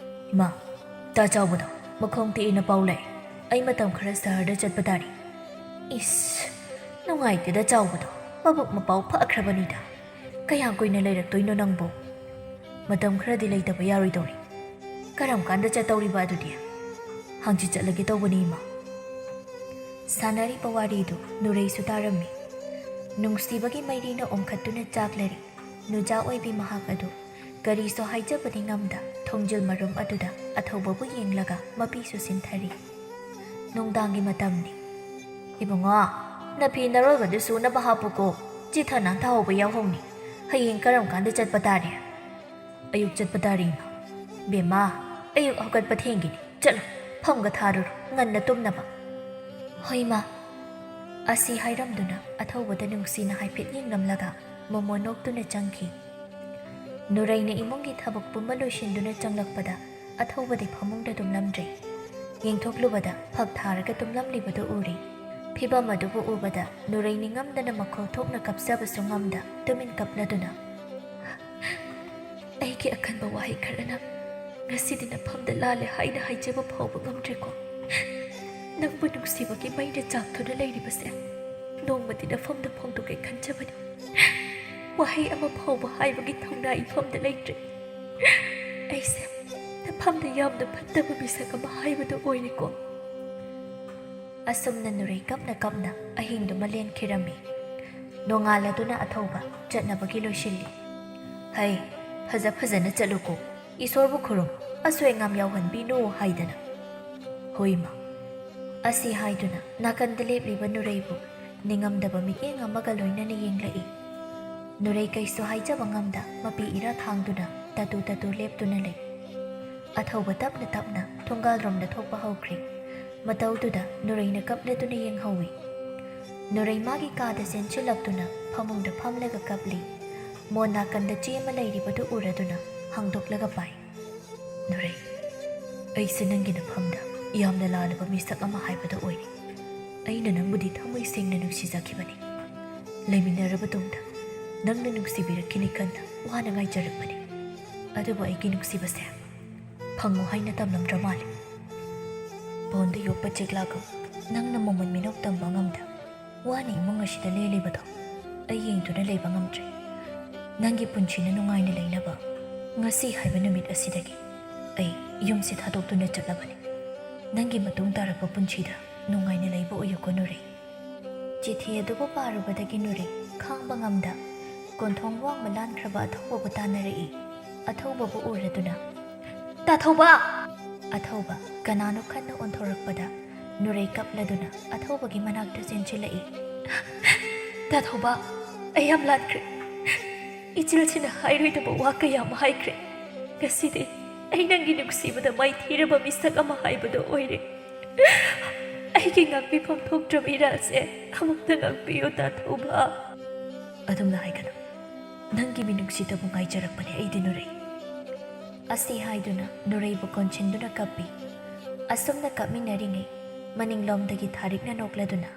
"ꯏꯃꯥ, ꯇꯥ ꯆꯥꯎꯕꯗꯣ ꯃꯈꯣꯡ ꯇꯦꯛꯑꯦꯅ ꯄꯥꯎ ꯂꯥꯛꯑꯦ꯫ ꯑꯩ ꯃꯇꯝ ꯈꯔ ꯁꯍꯔꯗ ꯆꯠꯄ ꯇꯥꯔꯦ꯫" "ꯏꯁ, ꯅꯨꯡꯉꯥꯏꯇꯦꯗ ꯆꯥꯎꯕꯗꯣ, ꯃꯕꯨꯛ ꯃꯄꯥꯎ ꯐꯈ꯭ꯔꯕꯅꯤꯗ꯫ ꯀꯌꯥꯝ ꯀꯨꯏꯅ ꯂꯩꯔꯛꯇꯣꯏꯅꯣ ꯅꯪꯕꯨ? ꯃꯇꯝ ꯈꯔꯗꯤ ꯂꯩꯇꯕ ꯌꯥꯔꯣꯏꯗꯧꯔꯤ꯫ ꯀꯔꯝ ꯀꯥꯟꯗ ꯆꯠꯇꯧꯔꯤꯕ ꯑꯗꯨꯗꯤ?" "ꯍꯪꯆꯤꯠ ꯆꯠꯂꯒꯦ ꯇꯧꯕꯅꯤ, ꯏꯃꯥ꯫" ꯁꯥꯟꯅꯔꯤꯕ ꯋꯥꯔꯤꯗꯨ ꯅꯨꯔꯩꯁꯨ ꯇꯥꯔꯝꯃꯤ꯫ ꯅꯨꯡꯁꯤꯕꯒꯤ ꯃꯩꯔꯤꯅ ꯑꯣꯝꯈꯠꯇꯨꯅ ꯆꯥꯛꯂꯔꯤ꯫ ꯅꯨꯖꯥ ꯑꯣꯏꯕꯤ ꯃꯍꯥꯛ ꯑꯗꯨ ꯀꯔꯤꯁꯨ ꯍꯥꯏꯖꯕꯗꯤ ꯉꯝꯗ ꯊꯣꯡꯖꯤꯜ ꯃꯔꯨꯝ ꯑꯗꯨꯗ ꯑꯊꯧꯕꯕꯨ ꯌꯦꯡꯂꯒ ꯃꯄꯤꯁꯨ ꯁꯤꯟꯊꯔꯤ꯫ ꯅꯨꯡꯗꯥꯡꯒꯤ ꯃꯇꯝꯅꯤ꯫ "ꯏꯕꯨꯡꯉꯣ, ꯅꯐꯤ ꯅꯔꯣꯜꯒꯗꯨ ꯁꯨꯅꯕ ꯍꯥꯞꯄꯨꯀꯣ꯫ ꯆꯤꯊ ꯅꯥꯟꯊꯍꯧꯕ ꯌꯥꯎꯍꯧꯅꯤ꯫ ꯍꯌꯦꯡ ꯀꯔꯝ ꯀꯥꯟꯗ ꯆꯠꯄ ꯇꯥꯔꯦ?" "ꯑꯌꯨꯛ ꯆꯠꯄ ꯇꯥꯔꯦ, ꯏꯃꯥ꯫ ꯕꯦꯝꯃ, ꯑꯌꯨꯛ ꯍꯧꯒꯠꯄ ꯊꯦꯡꯒꯤꯅꯤ꯫ ꯆꯠꯂꯣ, ꯐꯝꯒ ꯊꯥꯔꯨꯔꯣ, ꯉꯟꯅ ꯇꯨꯝꯅꯕ꯫" "ꯍꯣꯏ, ꯏꯃꯥ꯫" ꯑꯁꯤ ꯍꯥꯏꯔꯝꯗꯨꯅ ꯑꯊꯧꯕꯗ ꯅꯨꯡꯁꯤꯅ ꯍꯥꯏꯐꯦꯠ ꯌꯦꯡꯂꯝꯂꯒ ꯃꯣꯃꯣ ꯅꯣꯛꯇꯨꯅ ꯆꯪꯈꯤ꯫ ꯅꯨꯔꯩꯅ ꯏꯃꯨꯡꯒꯤ ꯊꯕꯛ ꯄꯨꯝꯕ ꯂꯣꯏꯁꯤꯟꯗꯨꯅ ꯆꯪꯂꯛꯄꯗ ꯑꯊꯧꯕꯗꯤ ꯐꯃꯨꯡꯗ ꯇꯨꯝꯂꯝꯗ꯭ꯔꯦ꯫ ꯌꯦꯡꯊꯣꯛꯂꯨꯕꯗ ꯐꯛ ꯊꯥꯔꯒ ꯇꯨꯝꯂꯝꯂꯤꯕꯗꯨ ꯎꯔꯦ꯫ ꯐꯤꯚꯝ ꯑꯗꯨꯕꯨ ꯎꯕꯗ ꯅꯨꯔꯩ ꯅꯤꯡꯉꯝꯗꯅ ꯃꯈꯣꯜ ꯊꯣꯛꯅ ꯀꯞꯆꯕꯁꯨ ꯉꯝꯗ ꯇꯨꯃꯤꯟ ꯀꯞꯂꯗꯨꯅ, "ꯑꯩꯒꯤ ꯑꯀꯟꯕ ꯋꯥꯍꯩ ꯈꯔꯅ ꯉꯁꯤꯗꯤ ꯅꯐꯝꯗ ꯂꯥꯜꯂꯦ ꯍꯥꯏꯅ ꯍꯥꯏꯖꯕ ꯐꯥꯎꯕ ꯉꯝꯗ꯭ꯔꯦꯀꯣ꯫ ꯅꯪꯕꯨ ꯅꯨꯡꯁꯤꯕꯒꯤ ꯃꯩꯅ ꯆꯥꯛꯇꯨꯅ ꯂꯩꯔꯤꯕꯁꯦ ꯅꯣꯡꯃꯗꯤ ꯅꯐꯝꯗ ꯐꯣꯡꯗꯣꯛꯀꯦ ꯈꯟꯖꯕꯅꯤ꯫ ꯋꯥꯍꯩ ꯑꯃ ꯐꯥꯎꯕ ꯍꯥꯏꯕꯒꯤ ꯊꯧꯅꯥ ꯏꯐꯝꯗ ꯂꯩꯇ꯭ꯔꯦ꯫ ꯑꯩꯁꯦ ꯅꯐꯝꯗ ꯌꯥꯝꯅ ꯐꯠꯇꯕ ꯃꯤꯁꯛ ꯑꯃ ꯍꯥꯏꯕꯗꯨ ꯑꯣꯏꯔꯦꯀꯣ꯫" ꯑꯁꯨꯝꯅ ꯅꯨꯔꯩ ꯀꯞꯅ ꯀꯞꯅ ꯑꯍꯤꯡꯗꯨꯃ ꯂꯦꯟꯈꯤꯔꯝꯃꯤ꯫ ꯅꯣꯡꯉꯥꯜꯂꯗꯨꯅ ꯑꯊꯧꯕ ꯆꯠꯅꯕꯒꯤ ꯂꯣꯏꯁꯤꯜꯂꯤ꯫ "ꯍꯩ, ꯐꯖ ꯐꯖꯅ ꯆꯠꯂꯨꯀꯣ꯫ ꯏꯁꯣꯔꯕꯨ ꯈꯨꯔꯨꯝ, ꯑꯁꯣꯏ ꯑꯉꯥꯝ ꯌꯥꯎꯍꯟꯕꯤꯅꯨ ꯍꯥꯏꯗꯅ꯫" "ꯍꯣꯏ, ꯏꯃꯥ꯫" ꯑꯁꯤ ꯍꯥꯏꯗꯨꯅ ꯅꯥꯀꯟꯗ ꯂꯦꯞꯂꯤꯕ ꯅꯨꯔꯩꯕꯨ ꯅꯤꯡꯉꯝꯗꯕ ꯃꯤꯠꯌꯦꯡ ꯑꯃꯒ ꯂꯣꯏꯅꯅ ꯌꯦꯡꯂꯛꯏ꯫ ꯅꯨꯔꯩ ꯀꯩꯁꯨ ꯍꯥꯏꯖꯕ ꯉꯝꯗ ꯃꯄꯤ ꯏꯔꯥ ꯊꯥꯡꯗꯨꯅ ꯇꯥꯇꯨ ꯇꯥꯇꯨ ꯂꯦꯞꯇꯨꯅ ꯂꯩ꯫ ꯑꯊꯧꯕ ꯇꯞꯅ ꯇꯞꯅ ꯊꯣꯡꯒꯥꯜꯔꯣꯝꯗ ꯊꯣꯛꯄ ꯍꯧꯈ꯭ꯔꯦ꯫ ꯃꯇꯧꯗꯨꯗ ꯅꯨꯔꯩꯅ ꯀꯞꯂꯗꯨꯅ ꯌꯦꯡꯍꯧꯏ꯫ ꯅꯨꯔꯩ ꯃꯥꯒꯤ ꯀꯥꯗ ꯆꯦꯟꯁꯤꯜꯂꯛꯇꯨꯅ ꯐꯃꯨꯡꯗ ꯐꯝꯂꯒ ꯀꯞꯂꯤ꯫ ꯃꯣꯟ ꯅꯥꯀꯟꯗ ꯆꯦ ꯑꯃ ꯂꯩꯔꯤꯕꯗꯨ ꯎꯔꯗꯨꯅ ꯍꯥꯡꯗꯣꯛꯂꯒ ꯄꯥꯏ꯫ "ꯅꯨꯔꯩ, ꯑꯩꯁꯦ ꯅꯪꯒꯤ ꯅꯐꯝꯗ ꯌꯥꯝꯅ ꯂꯥꯜꯂꯕ ꯃꯤꯁꯛ ꯑꯃ ꯍꯥꯏꯕꯗꯨ ꯑꯣꯏꯔꯦ꯫ ꯑꯩꯅ ꯅꯪꯕꯨꯗꯤ ꯊꯃꯣꯏ ꯁꯦꯡꯅ ꯅꯨꯡꯁꯤꯖꯈꯤꯕꯅꯤ꯫ ꯂꯩꯃꯤꯟꯅꯔꯕ ꯇꯨꯡꯗ ꯅꯪꯅ ꯅꯨꯡꯁꯤꯕꯤꯔꯛꯈꯤꯅꯤ ꯈꯟꯅ ꯋꯥꯅ ꯉꯥꯏꯖꯔꯛꯄꯅꯤ꯫ ꯑꯗꯨꯕꯨ ꯑꯩꯒꯤ ꯅꯨꯡꯁꯤꯕꯁꯦ ꯐꯪꯉꯣ ꯍꯥꯏꯅ ꯇꯝꯂꯝꯗ꯭ꯔ ꯃꯥꯜꯂꯦ꯫ ꯄꯣꯟꯗ ꯌꯣꯛꯄ ꯆꯦꯛꯂꯥꯒꯨꯝ ꯅꯪꯅ ꯃꯃꯜ ꯃꯤꯅꯣꯛ ꯇꯝꯕ ꯉꯝꯗ ꯋꯥꯅ ꯏꯃꯨꯡ ꯑꯁꯤꯗ ꯂꯦꯜꯂꯤꯕꯗꯣ ꯑꯩ ꯌꯦꯡꯗꯨꯅ ꯂꯩꯕ ꯉꯝꯗ꯭ꯔꯦ꯫ ꯅꯪꯒꯤ ꯄꯨꯟꯁꯤꯅ ꯅꯨꯡꯉꯥꯏꯅ ꯂꯩꯅꯕ ꯉꯁꯤ ꯍꯥꯏꯕ ꯅꯨꯃꯤꯠ ꯑꯁꯤꯗꯒꯤ ꯑꯩ ꯌꯨꯝꯁꯤ ꯊꯥꯗꯣꯛꯇꯨꯅ ꯆꯠꯂꯕꯅꯤ꯫ ꯅꯪꯒꯤ ꯃꯇꯨꯡ ꯇꯥꯔꯛꯄ ꯄꯨꯟꯁꯤꯗ ꯅꯨꯡꯉꯥꯏꯅ ꯂꯩꯕ ꯑꯣꯏꯌꯨꯀꯣ ꯅꯨꯔꯩ꯫ ꯆꯤꯊꯤ ꯑꯗꯨꯕꯨ ꯄꯥꯔꯨꯕꯗꯒꯤ ꯅꯨꯔꯩ ꯈꯥꯡꯕ ꯉꯝꯗ ꯀꯣꯟꯊꯣꯡ ꯋꯥꯡꯃ ꯂꯥꯟꯈ꯭ꯔꯕ ꯑꯊꯧꯕꯕꯨ ꯇꯥꯟꯅꯔꯛꯏ꯫ ꯑꯊꯧꯕꯕꯨ ꯎꯔꯗꯨꯅ, "ꯇꯥꯊꯧꯕ!" ꯑꯊꯧꯕ ꯀꯅꯥꯅꯣ ꯈꯟꯅ ꯑꯣꯟꯊꯣꯔꯛꯄꯗ ꯅꯨꯔꯩ ꯀꯞꯂꯗꯨꯅ ꯑꯊꯧꯕꯒꯤ ꯃꯅꯥꯛꯇ ꯆꯦꯟꯁꯤꯜꯂꯛꯏ꯫ "ꯇꯥꯊꯧꯕ, ꯑꯩ ꯌꯥꯝ ꯂꯥꯟꯈ꯭ꯔꯦ꯫ ꯏꯆꯤꯜꯁꯤꯅ ꯍꯥꯏꯔꯣꯏꯗꯕ ꯋꯥ ꯀꯌꯥ ꯑꯃ ꯍꯥꯏꯈ꯭ꯔꯦ꯫ ꯉꯁꯤꯗꯤ ꯑꯩ ꯅꯪꯒꯤ ꯅꯨꯡꯁꯤꯕꯗ ꯃꯥꯏꯊꯤꯔꯕ ꯃꯤꯁꯛ ꯑꯃ ꯍꯥꯏꯕꯗꯣ ꯑꯣꯏꯔꯦ꯫ ꯑꯩꯒꯤ ꯉꯥꯛꯄꯤꯐꯝ ꯊꯣꯛꯇ꯭ꯔꯕ ꯏꯔꯥꯜꯁꯦ ꯑꯃꯨꯛꯇ ꯉꯥꯛꯄꯤꯌꯨ, ꯇꯥꯊꯧꯕ꯫" "ꯑꯗꯨꯝꯅ ꯍꯥꯏꯒꯅꯨ꯫ ꯅꯪꯒꯤ ꯃꯤꯅꯨꯡꯁꯤꯗꯕꯨ ꯉꯥꯏꯖꯔꯛꯄꯅꯦ ꯑꯩꯗꯤ, ꯅꯨꯔꯩ꯫" ꯑꯁꯤ ꯍꯥꯏꯗꯨꯅ ꯅꯨꯔꯩꯕꯨ ꯀꯣꯟꯁꯤꯟꯗꯨꯅ ꯀꯞꯄꯤ꯫ ꯑꯁꯨꯝꯅ ꯀꯞꯃꯤꯟꯅꯔꯤꯉꯩ ꯃꯅꯤꯡꯂꯣꯝꯗꯒꯤ ꯊꯥꯔꯤꯛꯅ ꯅꯣꯛꯂꯗꯨꯅ,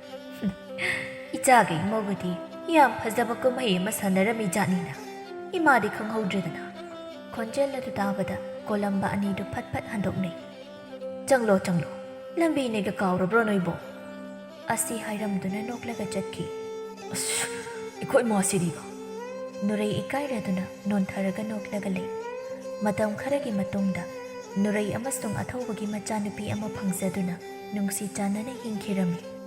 "ꯏꯆꯥꯒ ꯏꯃꯧꯒꯗꯤ ꯌꯥꯝ ꯐꯖꯕ ꯀꯨꯝꯍꯩ ꯑꯃ ꯁꯥꯟꯅꯔꯝꯃꯤ ꯖꯥꯠꯅꯤꯅ, ꯏꯃꯥꯗꯤ ꯈꯪꯍꯧꯗ꯭ꯔꯦꯗꯅ꯫" ꯈꯣꯟꯖꯦꯜ ꯑꯗꯨ ꯇꯥꯕꯗ ꯀꯣꯂꯝꯕ ꯑꯅꯤꯗꯨ ꯐꯠ ꯐꯠ ꯍꯟꯗꯣꯛꯅꯩ꯫ "ꯆꯪꯂꯣ, ꯆꯪꯂꯣ, ꯂꯝꯕꯤꯅꯦꯒ ꯀꯥꯎꯔꯕ꯭ꯔꯣ ꯅꯣꯏꯕꯣ?" ꯑꯁꯤ ꯍꯥꯏꯔꯝꯗꯨꯅ ꯅꯣꯛꯂꯒ ꯆꯠꯈꯤ꯫ "ꯑꯁ, ꯑꯩꯈꯣꯏ ꯃꯥꯁꯤꯗꯤꯕ!" ꯅꯨꯔꯩ ꯏꯀꯥꯏꯔꯗꯨꯅ ꯅꯣꯟꯊꯔꯒ ꯅꯣꯛꯂꯒ ꯂꯩ꯫ ꯃꯇꯝ ꯈꯔꯒꯤ ꯃꯇꯨꯡꯗ ꯅꯨꯔꯩ ꯑꯃꯁꯨꯡ ꯑꯊꯧꯕꯒꯤ ꯃꯆꯥꯅꯨꯄꯤ ꯑꯃ ꯐꯪꯖꯗꯨꯅ ꯅꯨꯡꯁꯤ ꯆꯥꯟꯅꯅ ꯍꯤꯡꯈꯤꯔꯝꯃꯤ꯫